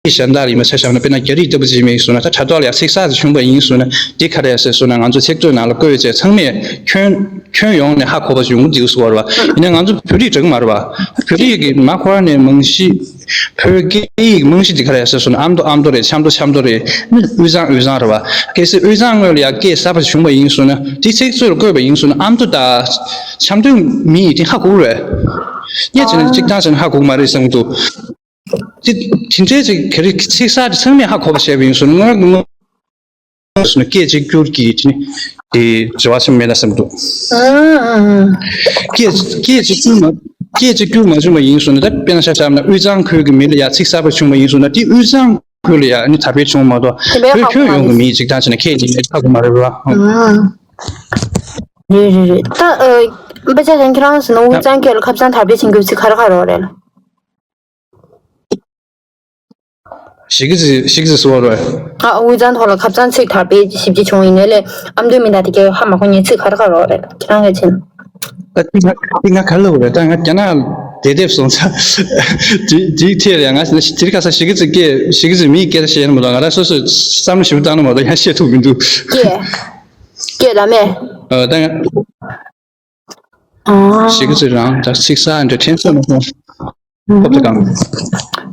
གཞན་དག་ལ་ཡིན་པ་ཆ་བཞག་ན། དཔེར་ན་རྒྱ་རིགས་ལྟ་བུ་ཅིག་ཡིན་པ་ཡིན་སོང་ན། ད་དྲ་ཐོག་ལ་ཡང་ཚིག་གསར་ཅིག་བྱུང་བ་ཡིན་སོང་ན། འདི་ག་རེ་ཟེར་སོང་ན། ང་ཚོ་ཚིག་མཛོད་ནང་ལ་བཀོད་བྱས་ཚང་མས་ཁྱོན་ཁྱོན་ཡོངས་ནས་ཧ་གོ་བ་ཅིག་ཡོང་གི་འདུག་ཟེར་བ་རེད་པ། ཡིན་ན་ང་ཚོ་བོད་རིགས་འདྲ་གི་མ་རེད་པ། བོད་རིགས་ཀྱི་མ་ཁོ་རང་ནས་རྨང་གཞི། བོད་སྐད་ཡིག་རྨང་གཞི་འདི་ག་རེ་ཟེར་སོང་ན། ཨ་མདོ་ཨ་མདོ་རེད། ཆབ་མདོ་ཆབ་མདོ་རེད། ནི་དབུས་གཙང་དབུས་གཙང་རེད་པ། གལ་སྲིད་དབུས་གཙང་ངོས་ལ་ཡང་སྐད་གསར་པ་བྱུང་བ་ཡིན་སོང་ན། དེ་ཚིག་མཛོད་ལ་བཀོད་པ་ཡིན་སོང་ན། ཨ་མདོ་དང་ཆབ་མདོའི་མི་ཡིས་དེ་ཧ་གོ་རེད། ངས་བྱས་ན་གཅིག་ཐང་བྱས་ན་ཧ་གོ་གི་མ་རེད་བསམ་གྱི་འདུག་དེ་དེ་འདྲའི་ཅིག་ག་རེ་ཚིག་གསར་དེ་ཚང་མས་ཧ་གོ་བ་བྱས་པ་ཡིན་སོང་ན། དངོས་སུ་ནི་སྐད་གཅིག་གྱུར་གྱི་དེ་ནི་དེ་འབྲེལ་བ་ཆེན་པོ་མེད་ན་བསམ་འདུག་ཨང་ཨང་། སྐད་སྐད་གཅིག་གྱུར་མ་སྐད་གཅིག་གྱུར་མ་བྱུང་བ་ཡིན་སོང་ན། ད་དཔེར་ན་ཆ་བཞག་ན་དབུས་གཙང་ཁུལ་གྱི་མི་ལ་ཡང་ཚིག་གསར་པ་བྱུང་བ་ཡིན་སོང་ན། དེ་དབུས་གཙང་ཁུལ་ལ་ཡང་ནི་དར་སྤེལ་བྱུང་མ་གཏོགས། དེ་བས་བོད་ཧ་གོ་ཁྱོན་མ་ཡོངས་ཀྱི་རེད། མིས་གཅིག་ཐང་བྱས་ན་སྐད་གཅིག་མེད་ཧ་གོ་མ་རེད་པ། ཨང་། རེད་རེད་རེད། ད་ཨ་དཔེ་ཆ་ཡང་ཁྱེད་རང་ཟེར་ན་དབུས་གཙང་སྐད་ལ་ཁ་སང་དར་སྤེལ་བྱེད་རྒྱུ་ཚིག་ག་རེ་ག་རེ་རེད། ཞིག་གི་ཟི་ཞིག་གི་ཟི་སོ་རོ། ཨ་དབུས་གཙང་ཐོག་ལ་ཁ་སང་ཚིག་དར་སྤེལ་ཞིབ་ཅིག་བྱུང་ཡིན་ནའི་ལས། ཨ་མདོའི་མི་དང་དེ་གའི་ཧ་མ་གོ་མཁན་ཚིག་ག་རེ་ག་རེ་རེད། ཁྱེད་རང་གིས་མཁྱེན། ད་དེ་ང་དེ་ང་ག་ལབ་རེད། ད་ང་རྒྱ་ནག་དེ་དེབ་སོང་ཚ་དེ་དེའི་ཐད་ལ་ཡང་ང་དེ་རིང་ཁ་སང་ཞིག་གི་ཟི་སྐད་ཞིག་གི་ཟི་མིའི་སྐད་ཆ་བཤད་ཡ་མ་གཏོགས། ང་རང་སོ་སོས་བསམ་བློ་ཞིབ་པོ་བཏང་ན་མ་གཏོགས་ཡང་བཤད་ཐུབ་མི་འདུག་སྐད་སྐད་ལ་མེད། ཨ་ད་ང་ཨ། ཞིག་གི་ཚོད་རང་ད་ཚིག་གསར་འདྲ་ཐེན་སོང་ན་ཁོང་ཁོབ་ཏུ་གང་།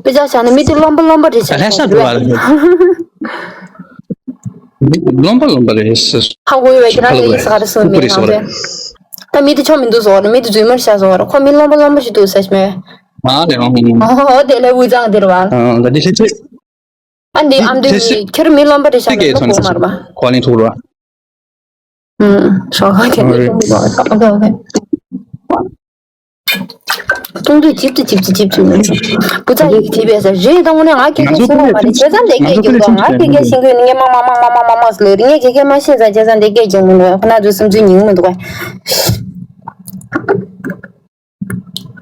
དཔེ་ཆ་བཞག་ན་མི་དེ་རློན་པ་རློན་པ་རེད་ཤག་ད་ལྷ་ས་འགྲོ་བ་རེད། མི་རློན་པ་རློན་པ་རེད་ཟེར། ཧ་གོ་ཡོད་པའི་ཁྱེད་རང་གི་ཡིག་ས་ག་རེ་གསུངས་མེད་ནང་པའི། ད་མི་དེ་ཆོ་མི་འདུག་ཟེར་བ་རེད། མི་དེ་རྫུན་མ་རེད་ཤག་ཟེར་བ་རེད། ཁོ་མི་རློན་པ་རློན་པ་ཞིག་འདུག་ཟེར་ཤག་མེད། ཨ་ལེ་ཨང་། ཨོ་དེ་ལས་དབུས་གཙང་དེ་རེད་བ། ཨ་ད་དེ་ལྷ་ས། ཨ་འདི་ཨ་མདོའི་མི་ཁྱེད་རང་མི་རློན་པ་རེད་ཤག་ལབ་ན་གོ་མ་རེད་བ། གོ་ལེན་ཐུག་རེད་བ། ཨུམ། ཤོག་ཁ་ཁྱེད་ཨ་རེད། ཨོ་ཁེ་ཨོ་ཁེ། ཀྲུང་དུས་ཇིབ་ཏུ་ཇིབ་ཏུ་ཇིབ་ཏུ། བུ་ཚ་ཡིག་བྲིས་པས་ཟེར་རེད། ད་དངོས་གནས་ང་སྐད་ཆ་ཤེས་ཀྱི་མ་རེད། བྱས་ཙང་ལས་སྐད་རྒྱག་གི་འདུག་ང་སྐད་ཆ་ཤེས་ཀྱི་ཡོད་ནི་ངས་མ་མ་མ་མ་མ་མ་མ་ཟེར་ལེ་རེད། ངས་སྐད་ཆ་མ་ཤེས་ཙང་བྱས་ཙང་ལས་སྐད་རྒྱག་མི་འདུག་ཁོ་ན་ཚོའི་བསམ་ཚུལ་ཉན་གི་མི་འདུག་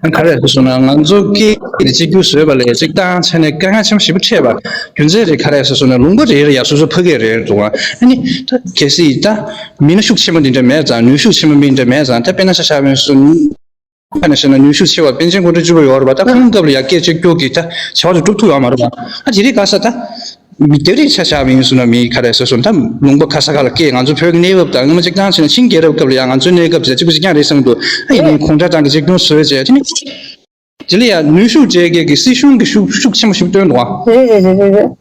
ག་ག་རེ་ཟེར་སོང་ན། ང་ཚོ་སྐད་དེ་གཅིག་གྱུར་བཟོས་པ་ལས་གཅིག་བཏང་བྱས་ནས་དཀའ་ངལ་ཆེན་པོ་ཞེ་པོ་འཕྲད་པ། རྒྱུ་མཚན་རེད་ག་རེ་ཟེར་སོང་ན། ལུང་པ་རེ་རེ་ཡ་སོ་སོ་ཕ་གི་རེ་རེ་འདུག་ཨ་ནི་ད་གལ་སྲིད་ད་མི་སྣ་ཤུགས་ཆེན་པོ་འདི་འདྲ་མེད་ཙང་། ནུས་ཤུགས་ཆེན་པོ་མི་འདྲ་མེད་ཙང་། ད་དཔེར་ན་ཆ་བཞག་པ་ཡིན་སོང་། ཁ་ནས་བཤད་ན་ནུས་ཤུགས་ཆེ་བ་པཎ་ཆེན་སྐུ་ཕྲེང་བཅུ་པ་ཡོད་རེད་པ། ད་ཁོང་སྐབས་ལ་ཡ་སྐད་ཅིག་སྐྱོ་གི་ད་བྱ་བ་དེ་སྒྲུབ་ཐུབ་ཡོད་མ་རེད་པ། ཨ་དེ་རིང་ཁ་སང་ད་མི་དེ་རིང་ཆ་བཞག་པ་ཡིན་སོང་ན། མི་ག་རེ་ཟེར་སོང་ད། ལུང་པ་ག་ས་ག་ལ་སྐད། ང་ཚོ་བོད་ཀྱི་གནས་བབ་དང་སྔོན་མ་གཅིག་བཏང་བྱས་ན་ཆིང་རྒྱལ་རབས་སྐབས་ལ་ཡ་ང་ཚོའི་གནས་སྐབས་དེ་གཅིག་པ་གཅིག་རྐྱང་རེད་བསམ་གྱི་འདུག་ཨ་ཡིན་ནའི་གུང་ཁྲན་ཏང་གི་བཅོས་སྐྱོང་བཟོས་བྱས། དེ་ནི་དེ་ལ་ཡ་ནུས་ཤུགས་སྤྲད་མཁན་གྱི་སྲིད་གཞུང་གི་ཤུགས་ཤུགས་ཆེན་པོ་ཞིག་བཏོན་འདུག་ཨ། རེད་རེད་རེད་རེད།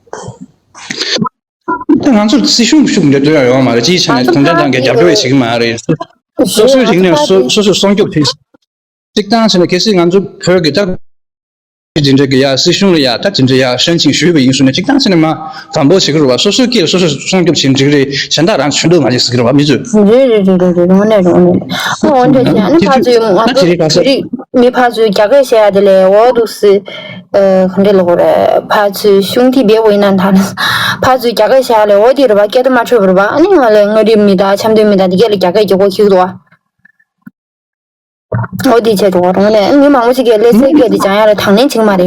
ད་ང་ཚོར་སྲིད་གཞུང་གི་ཤུགས་འདྲ་སྟོན་ཡ་ཡོད་མ་རེད། སྤྱིའི་ཆ་ནས་གུང་ཁྲན་ཏང་གིས་རྒྱབ་སྐྱོར་བྱེད་ཀྱི་མ་རེད། སོ་སོའི་རིག་གནས་སོ་སོ་སོས་སྲུང་སྐྱོབ་བྱེད། གཅིག་བཏང་བྱས་ན་གལ་སྲིད་ང་ཚོ་བོད་ཀྱི་ད་དེ་འདྲ་གི་ཡ་སྲིད་གཞུང་ལ་ཡ་ད་དེ་འདྲ་ཡ་ཧྲན་ཆིང་ཞུས་པ་ཡིན་སོང་ན། གཅིག་བཏང་བྱས་ན་མ་དམ་པོ་བྱེད་ཀྱི་རེད་བ། སོ་སོའི་སྐད་ལ་སོ་སོས་སྲུང་སྐྱོབ་བྱེད་འགྲིག་རེད། གཞན་དག་རང་ཆུ་འདུག་མ་བྱེད་ཟེར་གྱི་རེད་བ། མི་ཚོས། རེད་རེད་རེད་རེད་རེད། དངོས་གནས་རེད། དངོས་གནས་རེད། ཨ་འོན་ཏེ་བྱས་ཨ་ནི་ཕར་ཚུར་ང་ཚོ་བོད་རིགས་མི་ཕར་ཚུར་རྒྱ་སྐད་བཤད་ཡ་དེ་ལས་འོ་འདུག་སེ། ཨ་ག་འདྲ་ལབ་དགོས་རེད། ཕར་ཚུར་གཞུང་འདི་འབེལ་བ་ཡིན་ན་ད་ཕར་ཚུར་རྒྱ་སྐད་བཤད་ལས་འོ་དེ་རེད་པ། སྐད་དུ་མ་འཕྲོད་པ་རེད་པ། ཨ་ནི་ང་ལ་མངའ་རིས་མི་དང་ཆབ་མདོའི་མི་དང་དེ་གས་ལ་རྒྱ་སྐད་རྒྱག་དགོས་ཁེལ་འདུག་པ། འོ་དེ་བྱས་འགྲོ་བ་རུང་ནས་མི་མང་པོ་ཞིག་གིས་ཀླད་རྩའི་སྐད་དེ་སྦྱང་ཡག་ལ་དང་ལེན་བྱེད་ཀྱི་མ་རེད་ཡ།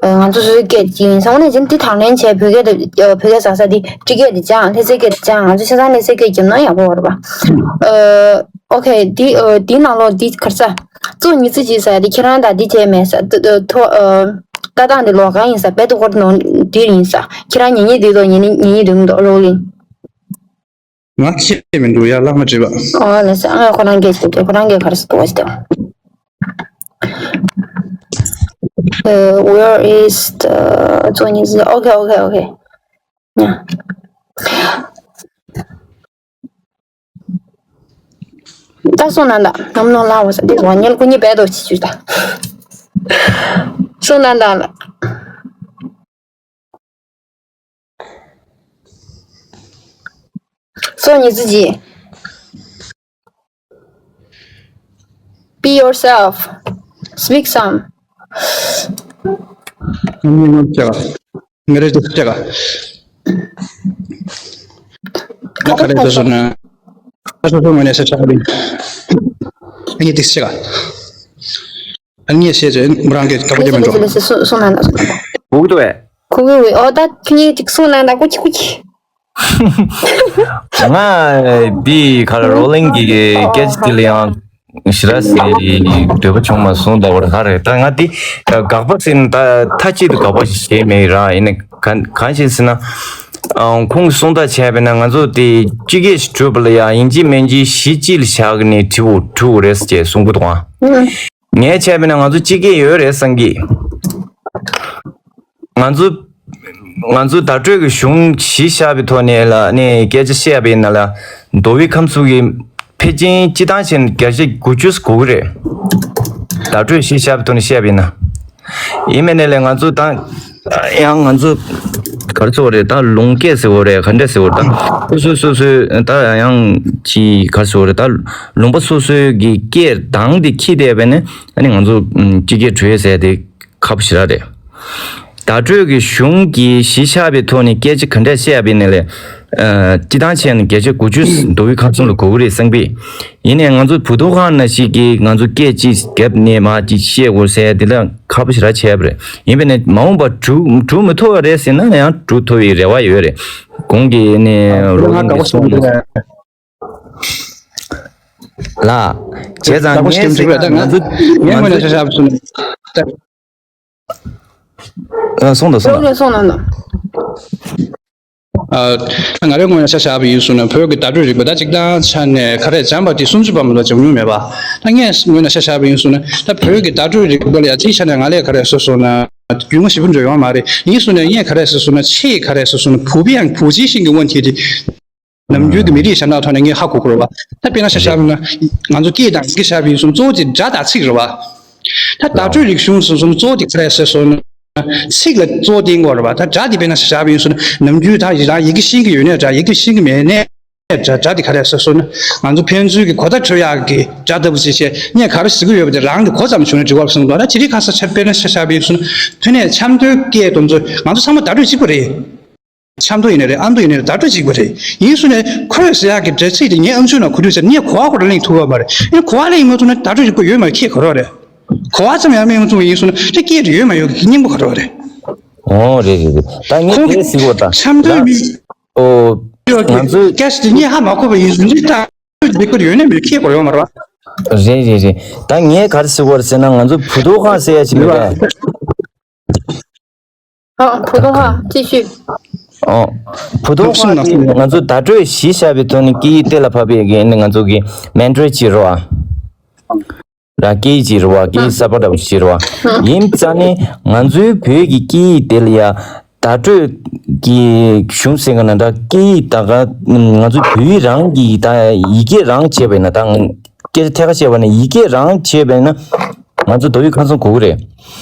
ང་ཚོ་སོ་སོའི་སྐད་ཅིག་ཡིན་ས། འོ་ནས་ཅིག་འདི་དང་ལེན་བྱས། བོད་སྐད་དེ་བོད་སྐད་ཟ་ས་འདི་སྤྲི་སྐད་དེ་སྦྱང་། ཀླད་རྩའི་སྐད་དེ་སྦྱང་། ང་ཚོ་ཆ་ཚང་ཀླད་རྩའི་སྐད་རྒྱབ་ན་ཡག་པོ་རེད་པ། ཨོ་ཁེ། འདི་འདི་ནང་ལོགས་འདི་ག་རེ་ཟ། གཙོ་ཉི་ཚེ་གཅིག་ཟ་ཡ་དེ་ཁྱེད་རང་དང་འདི་བྱས་མེད་ས། ཐོ་ལྟ་སྟངས་འདི་ལོགས་གང་ཡིན་ས། བེད་དུ་ཁོར་ནོ་འདི་ཡིན་ས། ཁྱེད་རང་ཉན་ཉན་འདི་དོ་ཉན་ཉན་འདི་མི་འདུག་རོ་ལིང་། ང་ཤེས་མི་འདུག་ཡ། ལག་མ་བྲིས་པ། ཨོ་ལགས་སོ། ཨ་ཁོ་རང་སྐད་ཅིག་ཁོ་རང་སྐད་ག་རེ་ཟེར་འདུག་ཟེར། Uh, where is the གཙོ་ཉི་ཚེ། Okay, okay, okay. Yeah. ད་སོང་ན་ད་ནམ་ནོ་ལ་འོ་ས་འདི་ཟོ་ཉལ་ཁོ་གཉིས་བེད་དོ་ཅི་ཅུ་ད། སོང་ན་ད་ལ། གཙོ་ཉི་ཚེ་གཅིག Be yourself. Speak some. ངའི་ངོ་ཅག་ངའི་རེ་ཅག་ང་ག་རེ་ཟེར་སོང་ན། ཁ་ཤོ་ཤོ་ངོས་ནས་ཤ་ཤ་རིང་། ངས་ཏིག་ཤ་ག་ཨ་ངས་བཤད་ཚེ་མོ་རང་གིས་དགའ་པོ་རྒྱབ་མི་འགྲོ། སོང་སོང་ན་ན་སོང་། འུག་ཏུ་བས། ཁུ་གུ་བས། ཨོ་ད་ཁྱོད་གཉིས་ཅིག་སོང་ན་ན་ཀུ་ཅི་ཀུ་ཅི། ང་འདི་ག་ལ་རོ་ལིང་གི་སྐད་ཆ་དེ་ལ་ཡང་ཞེ་དྲག་སེ་འདོད་པ་བྱུང་མ་སོང་། ད་བར་ག་རེད། ད་ང་འདི་དགག་པ་ཟེར་ན་ད་མཐའ་གཅིག་ཏུ་དགག་པ་ཞིག་བྱས་མེད་ར། ཡིན་ན་གང་གང་ཞིག་ཟེར་ན། ཨང་། ཁོང་གིས་གསུང་སྟངས་བྱས་པས་ན་ང་ཚོ་དེ་སྤྱི་སྐད་ཞིག་གྲུབ་པ་ལ་ཡང་ཡིན་གཅིག་མིན་གཅིག་གཞི་གཅིག་ལ་བཞག་ནས་བྲིས་འོ་བྲིས་འོ་རེད་ཟེར་ཅེས་གསུང་གི་འདུག་ཨང་། ངས་བྱས་པས་ན་ང་ཚོ་སྤྱི་སྐད་ཡོད་རེད་བསམ་གི། ང་ཚོ་ང་ཚོ་བརྡ་སྤྲོད་ཀྱི་གཞུང་གཞི་བཞག་པའི་ཐོག་ནས་ལ་ནས་སྐད་ཆ་བཤད་པ་ཡིན་ན་ལ། མདོ་དབུས་ཁམས་གསུམ་གྱི་ཕལ་ཆེར་སྤྱི་བཏང་བྱས་ན་བརྒྱ་ཆ་དགུ་བཅུ་གོ་གི་རེད། བརྡ་སྤྲོད་གཞི་བཞག་པའི་ཐོག་ནས་བཤད་པ་ཡིན་ན། ཡིན་མིན་ནས་ལས་ང་ཚོ་ད་ཡང་ང་ཚོ་ག་རེ་ཟེར་དགོས་རེད། ད་ལུང་སྐད་ཟེར་དགོས་རེད། ག་འདྲ་ཟེར་དགོས་རེད། ད་སོ་སོ་སོ་སོའི་ད་ཡང་ཅི་ག་རེ་ཟེར་དགོས་རེད། ད་ལུང་པ་སོ་སོའི་གི་སྐད་གདངས་དེ་ཁྱི་བསྡད་པས་ནས་ཨ་ནི་ང་ཚོ་སྤྱི་སྐད་བྲོས་ཟེར་དེ་ཁག་པོ་ཞེ་དྲག་རེད། བརྡ་སྤྲོད་ཀྱི་གཞུང་གི་གཞི་བཞག་པའི་ཐོག་ནས་སྐད་ཆ་ག་འདྲ་བཤད་པ་ཡིན་ནའི་ལས། ཨ། སྤྱི་བཏང་བྱས་ན་བརྒྱ་ཆ་དགུ་བཅུ་མདོ་དབུས་ཁམས་གསུམ་ལ་གོ་གི་རེད་བསམ་གི། ཡིན་ནའི་ང་ཚོ་བོད་ཐོག་ཁག་ནང་ཞིག་གིས་ང་ཚོ་སྐད་ཅིག་བརྒྱབ་ནས་མར་ཅིག་བཤད་དགོས་ཟེར་དེ་ལ་ཁག་པོ་ཞེ་དྲག་བྱས་པ་རེད། ཡིན་པས་ན་མ་འོངས་པར་འགྲུབ་འགྲུབ་མི་ཐུབ་པ་རེད་ཟེར་ན་ཡང་འགྲུབ་ཐུབ་པའི་རེ་བ་ཡོད་རེད། གོང་གི་ནས་རོ་ལིང་གི་གསུང་དུ་ལ། བྱས་ཙང་ངས་ཟེར་ན་ང་ཚོ་ངས་ངོས་ནས་ཆ་བཞག་པ་སོང་ན། ཨ། སོང་དང་སོང་དང་། སོང་དང་། ཨ། ང་རའི་ངོས་ནས་ཆ་བཞག་པ་ཡིན་སོང་ན་བོད་ཀྱི་བརྡ་སྤྲོད་རིག་པ་ད་སྤྱིར་བཏང་ཆ་ནས་ག་རེ་སྦྱངས་པ་དེ་སུམ་ཅུ་པ་མ་གཏོགས་སྦྱང་མྱོང་མེད་པ། ད་ངས་ངོས་ནས་ཆ་བཞག་པ་ཡིན་སོང་ན་ད་བོད་ཀྱི་བརྡ་སྤྲོད་རིག་པ་ལ་ཡ་སྤྱིའི་ཆ་ནས་ང་ལས་ག་རེ་ཟེར་སོང་ན་རྒྱུས་མངའ་ཞེ་པོ་འདྲ་ཡོད་མ་རེད། ཡིན་སོང་ན་ངས་ག་རེ་ཟེར་སོང་ན་ཆེས་ག་རེ་ཟེར་སོང་ན་བུ་བི་ཡང་བུ་ཅི་ཤིང་གི་ཝན་ཐི་དེ། ནམ་རྒྱུན་གྱི་མི་རིགས་གཞན་དག་ཐོག་ནས་ངས་ཧ་གོ་དགོས་རེད་བ། ད་དཔེར་ན་ཆ་བཞག་ན་ང་ཚོ་སྐད་དང་ཡི་གེ་བཞག་པ་ཡིན་སོང་གཙོ་བོ་དེ་སྒྲ་དང་ཚིག་རེད་བ། ད་བརྡ་སྤྲོད་རིག་གཞུང་ཟེར་སོང་གཙོ་བོ་དེ་ག་རེ་ཟེར་སོང་ན། ཚིག་ལ་གཙོ་བོ་བརྟེན་དགོས་རེད་བ། ད་སྒྲ་དེ་དཔེར་ན་ཆ་བཞག་པ་ཡིན་སོང་ན་ནམ་རྒྱུན་ད་ཡི་རང་ཡི་གེ་ཤེས་ཀྱི་ཡོད་ནའི་སྒྲ། ཡི་གེ་ཤེས་ཀྱི་མེད་ནའི་སྒྲ། སྒྲ་དེ་ག་རེ་ཟེར་སོང་ན་ང་ཚོ་ཕན་ཚུན་གྱི་གོ་བརྡ་འཕྲོད་ཡག་གི་སྒྲ་ལྟ་བུ་ཅིག་བྱས་ངས་ག་རེ་ཟེར་གྱི་ཡོད་པ་དེ་རང་གི་གོ་ཙམ་བྱུང་ན་འགྲིག་པ་བསམ་འདུག་ད་ཇི་སྲིད་ག་ས་ཆ་དཔེར་ན་ཆ་བཞག་པ་ཡིན་སོང་ན་དེ་ནས་ཆབ་མདོའི་སྐད་དེ་ཚོ་ང་ཚོ་ཚང་མ་བརྡ་སྤྲོད་གཅིག་པ་རེད། ཆབ་མདོ་ཡིན་ནའི་རེད། ཨ་མདོ་ཡིན་ནའི་རེད། བརྡ་སྤྲོད་གཅིག་པ་རེད། ཡིན་སོང་ནས་ཁོས་ཟེར་ཡག་གི་སྒྲ་ཚིག་དེ་ངའི་ཨམ་ཅོག་ནང་གོ་དུས་ཙམ་ངས་གོ་བ་ཁོ་རང་ལེན་ཐུབ་ཡོད་མ་རེད། ངས་གོ་བ་ལེན་མ་ཐུབ་ན་བརྡ་སྤྲོད་གཅིག་པ་ཡོད་མ་རེད། ཁྱེད་གོ་རོགས་རེད། གོ་བ་ཙམ་ཡང་ལེན་མ་ཐུབ་པ་ཡིན་སོང་ན་དེ་སྐད་དེ་ཡོད་མ་ཡོད་ཀྱི་སྙིང་པོ་ག་རེ་རེད། ཨོ་རེད་རེད་རེད། ད་ངས་ཁོང་དེ་གིས་ཟེར་གོ་ད་ཆབ་མདོའི་མི་ཨོ་ང་ཚོའི་སྐད་ཆ་དེ་ངས་ཧ་མ་གོ་བ་ཡིན་སོང་ན་བརྡ་སྤྲོད་གཅིག་པ་ཡོད་ནའི་མེད་ཁྱེད་གོ་ཡོད་མ་རེད་བ། རེད་རེད་རེད། ད་ངས་ག་རེ་ཟེར་གོ་རེད་ཟེར་ན་ང་ཚོ་བུ་ཐོག་ཁག་ཟེར་ཡ་ཞིག་མེད་པས། 好，普通话继续。 ཨོ། བུ་ཐོག་ཁག་གིས་ང་ཚོ་བརྡ་སྤྲོད་གཞི་བཞག་པའི་ཐོག་ནས་སྐད་ཡིག་གཏན་ལ་ཕབ་པའི་གི་ནི་ང་ཚོ་གི་མན་ཌ་རིན་ཅིག་རེད་བ། ར་སྐད་ཡིག་ཅིག་རེད་བ། སྐད་ཡིག་གསར་པ་འདྲ་པོ་ཞིག་རེད་བ། ཡིན་ཙང་ནི་ང་ཚོའི་བོད་ཀྱི་སྐད་ཡིག་དེ་ལ་ཡ་བརྡ་སྤྲོད་ཀྱི་གཞུང་ཟེར་ག་ན་འདྲ་སྐད་ཡིག་ད་ག་ང་ཚོ་བོད་ཡིག་རང་གི་ད་ཡི་གེ་རང་བྱས་པ་ཡིན་ན་ད་སྐད་ཆ་ཐད་ཀར་བཤད་པ་ན་ཡི་གེ་རང་བྱས་པ་ཡིན་ན་ང་ཚོ་མདོ་དབུས་ཁམས་གསུམ་གོ་གི་རེད།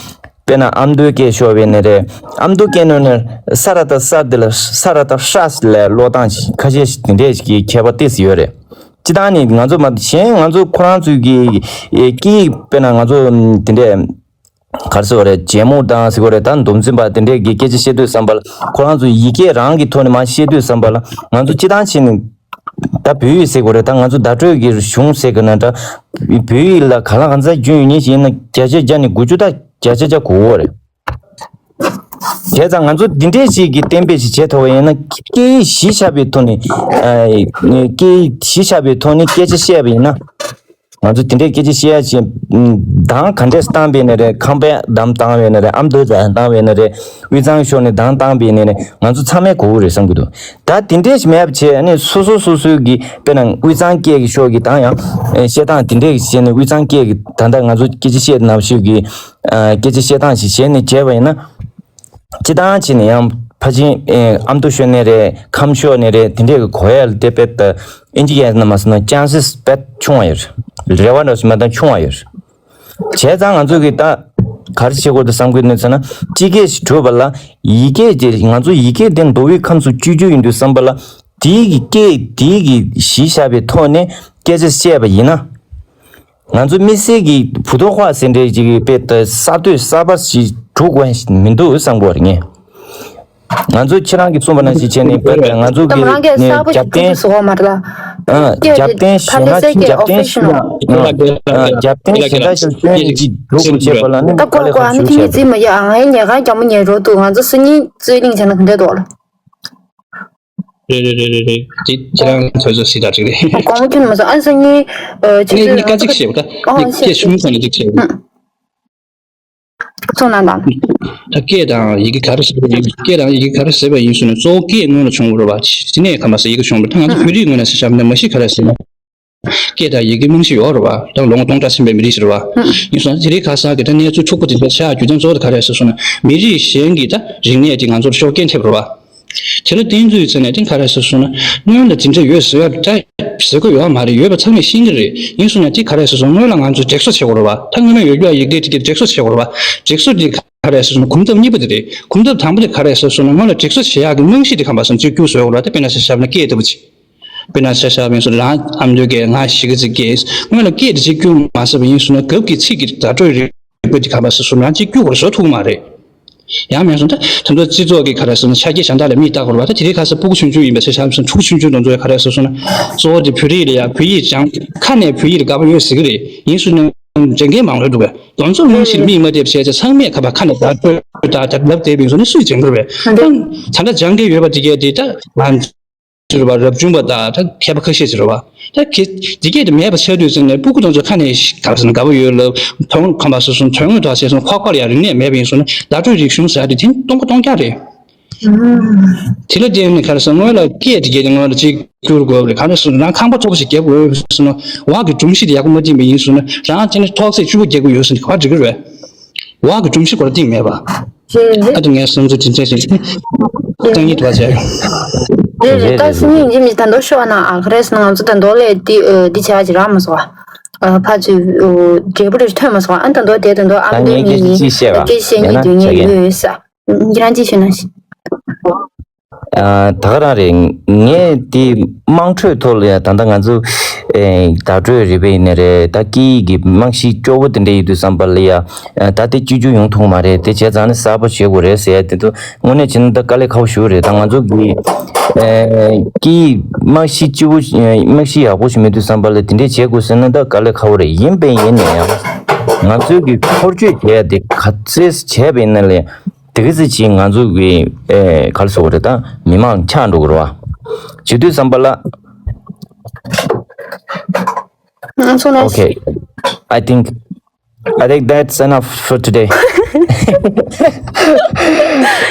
དཔེར་ན་ཨ་མདོའི་སྐད་ཤོར་བས་ནི་རེད། ཨ་མདོ་སྐད་ནང་ནས་ས་ར་བཏགས་ས་འདི་ལ་ས་ར་བཏགས་ཧྲ་ལས་ཀློག་སྟངས་ཤིག་ཁ་ཤས་ཤིག་དེ་འདྲས་ཀྱི་ཁྱད་པར་ཏོག་ཙམ་ཡོད་རེད། སྤྱིར་བཏང་ནི་ང་ཚོ་མ་གཞན་ང་ཚོ་ཁོ་རང་ཚོའི་གི་ཨེ་སྐད་ཡིག་དཔེར་ན་ང་ཚོ་དེ་འདྲས་ ག་རེ་ཟེར་བ་རེད། རྒྱལ་མོ་དང་ཟེར་བ་རེད། ད་འདུམ་འཛིན་པ་དེ་འདྲས་ཀྱི་སྐད་ཆ་བཤད་དུས་ཙམ་པ་ལ། ཁོ་རང་ཚོ་ཡི་གེ་རང་གི་ཐོག་ནས་མར་བཤད་དུས་ཙམ་པ་ལ། ང་ཚོ་སྤྱི་བཏང་བྱས་ནས་ད་བོད་ཡིག་ཟེར་དགོས་རེད། ད་ང་ཚོ་བརྡ་སྤྲོད་ཀྱི་གཞུང་ཟེར་གི་ན་འདྲ། བོད་ཡིག་ལ་གང་ལ་གང་འཚམ་སྐྱོན་ཡོད་མཁན་ཞིག་ཡིན་ན། བརྒྱ་ཆ་བརྒྱ་ནས་དགུ་བཅུ་དང་བརྒྱ་ཆ་བརྒྱ་གོ་གི་རེད། བྱས་ཙང་ང་ཚོ་འདི་འདྲས་ཞིག་གི་གཏན་འབེབས་ཤིག་བྱས་ཐུབ་པ་ཡིན་ན། སྐད་ཡིག་གཞི་བཞག་པའི་ཐོག་ནས། ཨ། སྐད་ཡིག་གཞི་བཞག་པའི་ཐོག་ནས་སྐད་ཆ་བཤད་པ་ཡིན་ན། ང་ཚོ་དེ་འདྲའི་སྐད་ཆ་བཤད་ཡ་ཅིག་འདང་ག་འདྲས་བཏང་བས་ནི་རེད། ཁམས་པས་འདང་བཏང་བས་ནི་རེད། ཨ་མདོས་འདང་བཏང་བས་ནི་རེད། དབུས་གཙང་ཕྱོགས་ནས་འདང་བཏང་བས་ནི་རེད། ང་ཚོ་ཚང་མས་གོ་གི་རེད་བསམ་གྱི་འདུག་ད་དེ་འདྲས་ཞིག་མེད་པ་བྱས། ཨ་ནི་སོ་སོ་སོ་སོའི་གི་དཔེར་ན་དབུས་གཙང་སྐད་ཀྱི་ཕྱོགས་ཀྱི་དང་ཡང་། ཨེ། བཤད་སྟངས་དེ་འདྲས་ཀྱི་བྱས་ནས། དབུས་གཙང་སྐད་ཀྱི་ད་ལྟ་ང་ཚོ་སྐད་ཆ་བཤད་ནང་བཞིན་གྱི། ཨ། སྐད་ཆ་བཤད་སྟངས་ཤིག་བྱས་ནས་བྱས་པ་ཡིན་ན། སྤྱི་བཏང་བྱས་ནས་ཡང་ཕལ་ཆེར། ཨེ། ཨ་མདོ་ཕྱོགས་ནས་རེད། ཁམས་ཕྱོགས་ནས་རེད། དེ་འདྲས་ཀྱི་གོ་ཡ་ལ་དེ་དཔེ་ད་ཨིན་ཇི་སྐད་ནང་མ་སོང་ན་ཅན་སིས་དཔེ་ཆུང་བ་ཡོད་རེད། རེ་བ་འདྲ་ཞིག་མ་གཏོགས་ཆུང་བ་ཡོད་རེད། བྱས་ཙང་ང་ཚོ་གི་ད་ག་རེ་བྱེད་དགོས་འདུག་བསམ་གྱི་འདུག་ཟེར་ན། སྤྱི་སྐད་ཞིག་གྲུབ་པ་ལ་ཡི་གེ་དེ། ང་ཚོ་ཡི་གེ་དེ་མདོ་དབུས་ཁམས་གསུམ་སྤྱི་རྒྱུ་ཡིན་དུས་ཙམ་པ་ལ། དེའི་གི་སྐད། དེའི་གི་གཞི་བཞག་པའི་ཐོག་ནས་སྐད་ཆ་བཤད་པ་ཡིན་ན། ང་ཚོ་དམིགས་བསལ་གྱི་བུ་ཐོ་ཁ་ཟེར་འདྲའི་ཅིག་གི་དཔེ་ད་གསར་གཏོད་གསར་པ་ཞིག་སྒྲུབ་དགོས་མི་འདུག་བསམ་གྱི་ཡོད་རེད་ངས། ང་ཚོ་ཁྱེད་རང་གིས་གསུངས་པ་ནང་བཞིན་བྱས་ནས། དཔེར་ན་ང་ཚོ་གི་ནས་རྒྱབ་རྟེན། ཨ། རྒྱབ་རྟེན་གཞན་དག་ཅིག་ཡོད་ན། ཨ། རྒྱབ་རྟེན་གཞན་དག་ཅིག་ཡོད་ན་ཅིག་སྒྲུབ་དགོས་བྱས་པ་ལ་ནི་དཀའ་ལས་ཁག་ཤོས་ཤིག་རེད། ད་གོ་གོ་ཨ་ནི་ཐེངས་གཅིག་མ་ཡ། ང་ཡི་ཉལ་ཁང་རྒྱ་མོ་ཉལ་རོགས་འདུག་ང་ཚོ་སང་ཉིན་རྩོད་གླེང་བྱས་ན་ག་འདྲས་འདུག་ལ། རེད་རེད་རེད་རེད་རེད། དེ་ཁྱེད་རང་ཚོད་ཚོད་སྲིད་དང་འགྲིག་རེད། དགོངས་པ་ཁྱོན་ནས་མ་ཚོམས། ཨ་ནི་སང་ཉིན། ཨ། ཆུ་ངས་ཚོད་ངས་སྐད་ཅིག་བཤད་པ་ད། ཨོ། ངས་བཤད་སྐད་ཤུགས་ཚང་ནས་ཅིག་བཤད་པ། ཨང་། གསུངས་གནང་དང་། ད་སྐད་དང་ཡི་གེ་ག་རེ་ཟེར་བ་ཡིན། སྐད་དང་ཡི་གེ་ག་རེ་ཟེར་བ་ཡིན་ཟེར་ན། གཙོ་བོ་སྐད་སྔོན་ལ་བྱུང་བ་རེད་པ། དེ་ནས་ཁ་མ་ཟེར་ཡི་གེ་བྱུང་བ་རེད། ད་ང་ཚོ་བོད་རིགས་ངོས་ནས་བྱས་པ་ན་མ་གཞི་ག་རེ་ཟེར་ན། སྐད་དང་ཡི་གེ་རྨང་གཞི་ཡོད་རེད་པ། ད་ལོ་ངོ་སྟོང་ཕྲག་ཕྱིན་པའི་མི་རིགས་ཤིག་རེད་པ། ཡིན་སོང་ཙང་དེ་རིང་ཁ་སང་གི་ད་གནས་ཚུལ་འཁྱོག་པོ་དེ་འདྲ་ཆགས་རྒྱུ་དོན་གཙོ་བོ་དེ་ག་རེ་རེད་ཟེར་སོང་ན། མི་རིགས་གཞན་གྱི་ད་རིག་གནས་དེ་ང་ཚོར་ཤོག་རྐྱེན་ཐེབས་རེད་པ། དེ་ལ་བརྟེན་ཚུལ་ཡིན་ཟེར་ན། དེ་ག་རེ་ཟེར་སོང་ན། སྔོན་ལ་དེ་འདྲ་ཡོད་ཟེར་ཡ་ད་ཟེར་གི་ཡོད་མ་རེད། ཡོད་པ་ཚང་མས་ཤེས་ཀྱི་རེད། ཡིན་སོང་ན་དེ་ག་རེ་ཟེར་སོང་། སྔོན་ལ་ང་ཚོས་སྒྲིག་བཟོ་བྱེད་དགོས་རེད་པ། ད་སྔོན་མ་ཡོད་རྒྱུ་ཡི་གེ་དེ་གའི་སྒྲིག་བཟོ་བྱེད་དགོས་རེད་པ། སྒྲིག་བཟོ་དེ་ག་རེ་ཟེར་སོང་ན། གོམ་སྟབས་གཉིས་པ་དེ་རེད། གོམ་སྟབས་དང་པོ་དེ་ག་རེ་ཟེར་སོང་ན། སྔོན་ལ་སྒྲིག་བཟོ་བྱེད་ཡག་གི་རྨང་གཞི་དེ་ག་འབའ་སོང་གཅིག་བསྒྱུར་བཟོ་དགོས་རེད་པ། ད་དཔེར་ན་ཆ་བཞག་ན་སྐད་ལྟ་བུ་ཅིག་དཔེར་ན་ཆ་བཞག་པ་ཡིན་སོང་། རང་ཨ་མདོའི་སྐད། ང་གཞིས་ཀ་རྩེའི་སྐད། སྔོན་ལ་སྐད་དེ་གཅིག་བསྒྱུར་མ་ཟིན་པ་ཡིན་སོང་ན། གབ་ཀྱི་ཚིག་གི་བརྡ་སྤྲོད་རིག་པ་དེ་ག་འབའ་སོང་སོང་། རང་གཅིག་བསྒྱུར་དགོས་རེད། བཟོ་ཐུབ་ཀྱི་མ་རེད། ཡང་མིན་སོང་ད་ད་དུང་སྤྱི་ཚོགས་ཀྱི་ག་རེ་ཟེར་ན་ཆ་རྐྱེན་གཞན་དག་ལ་མིག་ལྟ་དགོས་རེད་པ། ད་དེ་རིང་ཁ་སང་སྤུ་གུ་ཆུང་ཆུང་ཡིན་པ་ཆ་བཞག་པ་ཡིན་སོང་། ཕྲུ་གུ་ཆུང་ཆུང་དེ་ཚོ་ག་རེ་ཟེར་སོང་ན། གཙོ་བོ་དེ་བོད་རིགས་ལ་ཡ་བོད་ཡིག་སྦྱང་། ཁ་ནས་བོད་ཡིག་ལ་དགའ་པོ་ཡོད་ཟེར་གྱི་རེད། ཡིན་སོང་ན་སྦྱང་མཁན་མང་པོ་འདུག་པས། དེ་ཚོ་རྨང་གཞི་ལ་མིག་མ་བལྟས་པ་བྱས་ཙང་། ཚང་མས་ཁ་པར་ཁ་ནས་བརྡ་སྤྲོད་དང་དེ་ལབ་བསྡད་པ་ཡིན་སོང་ན་སུས་སྦྱང་གི་རེད་པས། ད་ད་ལྟ་སྦྱང་མཁན་ཡོད་པ་དེ་གས་དེ་ད་ང་ཚོ་རེད་པ། རབ་བྱུང་པ་དང་ད་མཁས་པ་ཁ་ཤས་ཤིག་རེད་པ། ད་གི་དེ་གས་དེ་མེད་པ་ཆགས་དུས་ཙམ་ནས། སྤུ་གུ་དེ་ཚོ་ཁ་ནས་ག་རེ་ཟེར་ན་དགའ་པོ་ཡོད་ལབ། དོན་ག་འབའ་སོང་སོང་། དོན་དངོས་ཐོག་བྱས་སོང་། ཁོག་པ་ལ་ཡ་རིག་གནས་མེད་པ་ཡིན་སོང་ན། བརྡ་སྤྲོད་རིག་གཞུང་ཟེར་ཡ་དེ་དེ་སྟོང་པ་སྟོང་རྐྱང་རེད། དེ་ལ་བརྟེན་ནས་ག་རེ་ཟེར། སྔོན་ལ་སྐད་དེ་གས་དེ་སྔོན་ལ་གཅིག་བསྒྱུར་དགོས་རེད། ག་རེ་ཟེར་ན་རང་ཁང་པ་མཐོ་པོ་ཞིག་རྒྱག་དགོས་ཟེར་ན། འོག་གི་སྒྲོམ་གཞི་དེ་ཡག་པོ་མ་བཏིང་པ་ཡིན་སོང་ན། རང་དེ་ནས་ཐོག་བརྩེགས་བཅུ་པོ་རྒྱག་དགོས་ཡོད་ཟེར་ན་ག་པར་འགྲིག་གི་རེད། འོག་གི་སྒྲོམ་གཞི་སྐོར་བཏིང་མེད་པ། རེད་རེད། ཨ་ད་ངའི་བསམ་ཚུལ་དེ་འདྲ་ཞིག་སྟོང་ཉིད་དུ་བ་བྱས། རེད་རེད། ད་སང་ཉིན་ཡིན་གཅིག་མིན་གཅིག་ད་དུང་ཤོག་ཨ་ན། ཨ། ག་རེ་ཟེར་ན། ང་ཚོ་ད་དུང་ལས་འདི། ཨ། འདི་བྱས་ཅིག་རག་མ་སོང་། ཨ། ཕར་ཚུར། ཨོ། འབྲས་བུ་རེ་ཐོན་མ་སོང་། ཨ། ད་དུང་དེ་ད་དུང་ཨ་མདོའི་མི་ཡིན། སྐད་ཆ་བཤད་མཁན་དེ་ཡོད་ཡོད་ས། ཁྱེད་རང་གཅིག་ཤོད་ན་ཤི། ཨ། ད་ག་རང་རེད། ངས་དེ་དམངས་ཁྲོད་ཐོག་ལ་ཡ་ད་ལྟ་ང་ཚོ། ཨེ། བརྡ་སྤྲོད་རིག་པ་ཡིན་ནའི་རེད། ད་སྐད་ཡིག་གི་རྨང་གཞི་སྐྱོ་བོ་དེ་འདྲ་ཡིན་དུས་ཙམ་པ་ལ་ཡ། ཨ། ད་དེ་བཅོས་བསྒྱུར་ཡོང་ཐུབ་མ་རེད། དེ་བྱས་ཙང་ནི་གསར་པ་བྱེད་དགོས་རེད་ཟེར་ཡ་དེ་ཚོ་དངོས་གནས་བྱས་ན་ད་དཀའ་ལས་ཁག་པོ་ཞེ་པོ་རེད། ད་ང་ཚོ་གི། ཨེ། སྐད་ཡིག་རྨང་གཞི་སྐྱིད་པོ། ཨེ། རྨང་གཞི་ཡག་པོ་ཞིག་མེད་དུས་ཙམ་པ་ལ་དེ་འདྲས་བྱེད་དགོས་ཟེར་ན་ད་དཀའ་ལས་ཁག་པོ་རེད། ཡིན་པས་ཡིན་ནའི་ཡང་ང་ཚོའི་གི་འཁོར་སྐྱོད་བྱེད་ཡ་དེ་ག་ཚོད་བྱས་པ་ཡིན་ན་ལས། དེ་ག་ཚོད་ཅིག་ང་ཚོ་གི། ཨེ། ག་རེ་ཟེར་དགོས་རེད། ད་མི་མང་ཆགས་འགྲོ་གི་རེད་པ། བྱེད་དུས་ཙམ་པ་ལ། ང་ཚོ་ན། Okay, I think, I think that's enough for today.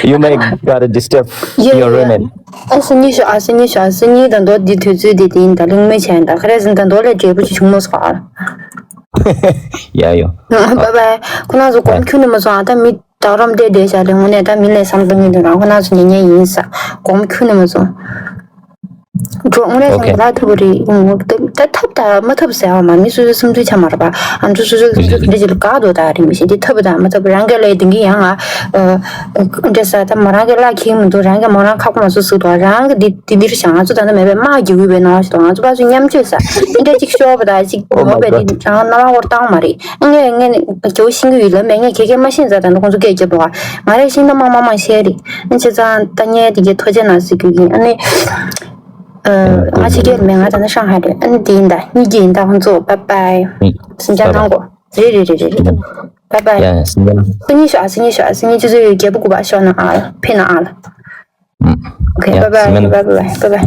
You may gotta disturb your roommate. ཨ། སང་ཉིན་ཤོག་ཨ། སང་ཉིན་ཤོག་ཨ། སང་ཉིན་ད་དུང་འདི་དུས་ཚོད་འདི་དེ་ཡིན། ད་གླེང་མོལ་བྱས་ཡིན། ད་ག་རེ་ཟེར་ན་ད་དུང་ལས་འབྲས་བུ་ཅིག་བྱུང་མ་སོང་ཨ། Yeah, yeah. Bye bye. ཁོ་རང་ཚོ་དགོངས་ཁྱོན་ནས་མ་ཚོམས་ཨ། ད་མི་ད་རོམ་བལྟས་བསྡད་བཞག་རེད། དངོས་གནས་ད་མི་ལས་བསམ་བློ་གཏོང་གི་འདུག་རང་ཁོ་རང་ཚོ་ཉན་ཉན་ཡིན་ས། དགོངས་ཁྱོན་ནས་མ་ཚོམས། འགྲོ་དངོས་གནས་བྱས་ན་ད་ཐབས་རེད། ད་ཐབས་དང་མ་ཐབས་ཟེར་བ་མ། མི་སོ་སོའི་བསམ་ཚུལ་ཆ་མ་རེད་པ། ཨ་འགྲོ་སོ་སོའི་བསམ་ཚུལ་ག་འདྲ་ཅིག་ལ་དགའ་འདུག་ད་རིང་མི་ཤེས། འདི་ཐབས་དང་མ་ཐབས། རང་གི་ལས་དེང་གི་ཡང་ང་འདྲ་ས་ད་མོ་རང་གི་བླ་ཁེངས་མི་འདུག་རང་གི་མོ་རང་ཁག་པོ་མ་བཟོ་ཟུག་འདུག་རང་གི་འདི་འདི་འདིར་བཞག་ང་ཚོ་ད་ལྟ་མེད་པའི་དམག་རྒྱག་གི་ཡོད་པའི་སྣང་བ་ཞིག་འདུག་ང་ཚོ་ཕར་ཚུར་མཉམ་སྤྱོད་ས་འདི་འདྲ་ཅིག་ཤོར་བ་ད་ཅིག་འོ་མ་བས་འདི་རང་སྣང་བ་འོར་བཏང་མ་རེད། ངས་ངས་ནི་རྒྱ་བོ་ཤེས་ཀྱི་ཡོད་ལབ་མེད། ངས་ཁྱེད་ཀྱིས་མ་ཤེས་ཙང་ད་ནི་ཁོང་ཚོ་སྐད་རྒྱབ་འདུག་ང་རས་ཤེས་ན་མང་མང་མང་བཤད་རེད། ཨ་བྱས་ཙང་ད་ངས་དེ་གའི་ཐུགས་རྗེ་གནང་ཟེར་རྒྱུ་ཡིན། ཨ་ནི་ང་ཕྱི་རྒྱལ་མེད། ང་ད་ནི་ཧྲང་ཧའེ་རེད། ཨ་ནི་དེ་ཡིན་ད། གཉིས་ཀྱི་ཡིན་ད། ཁོང་ཚོ་བྷའི་བྷའི། སེམས་ཅན་ནང་གོ་རེད་རེད་རེད་རེད། བྷའི་བྷའི། ཡ་སེམས་ཅན། སང་ཉིན་ཤོག་ཨ་སང་ཉིན་ཤོག་ཨ་སང་ཉིན་ཆུ་ཚོད་བརྒྱད་པོ་དགུ་པ་ཤོག་ན་ཨ་ལ་ཕེབས་ན་ཨ་ལ། ཨོ་ཁེ། བྷའི་བྷའི། བྷའི་བྷའི། བྷའི་བྷའི།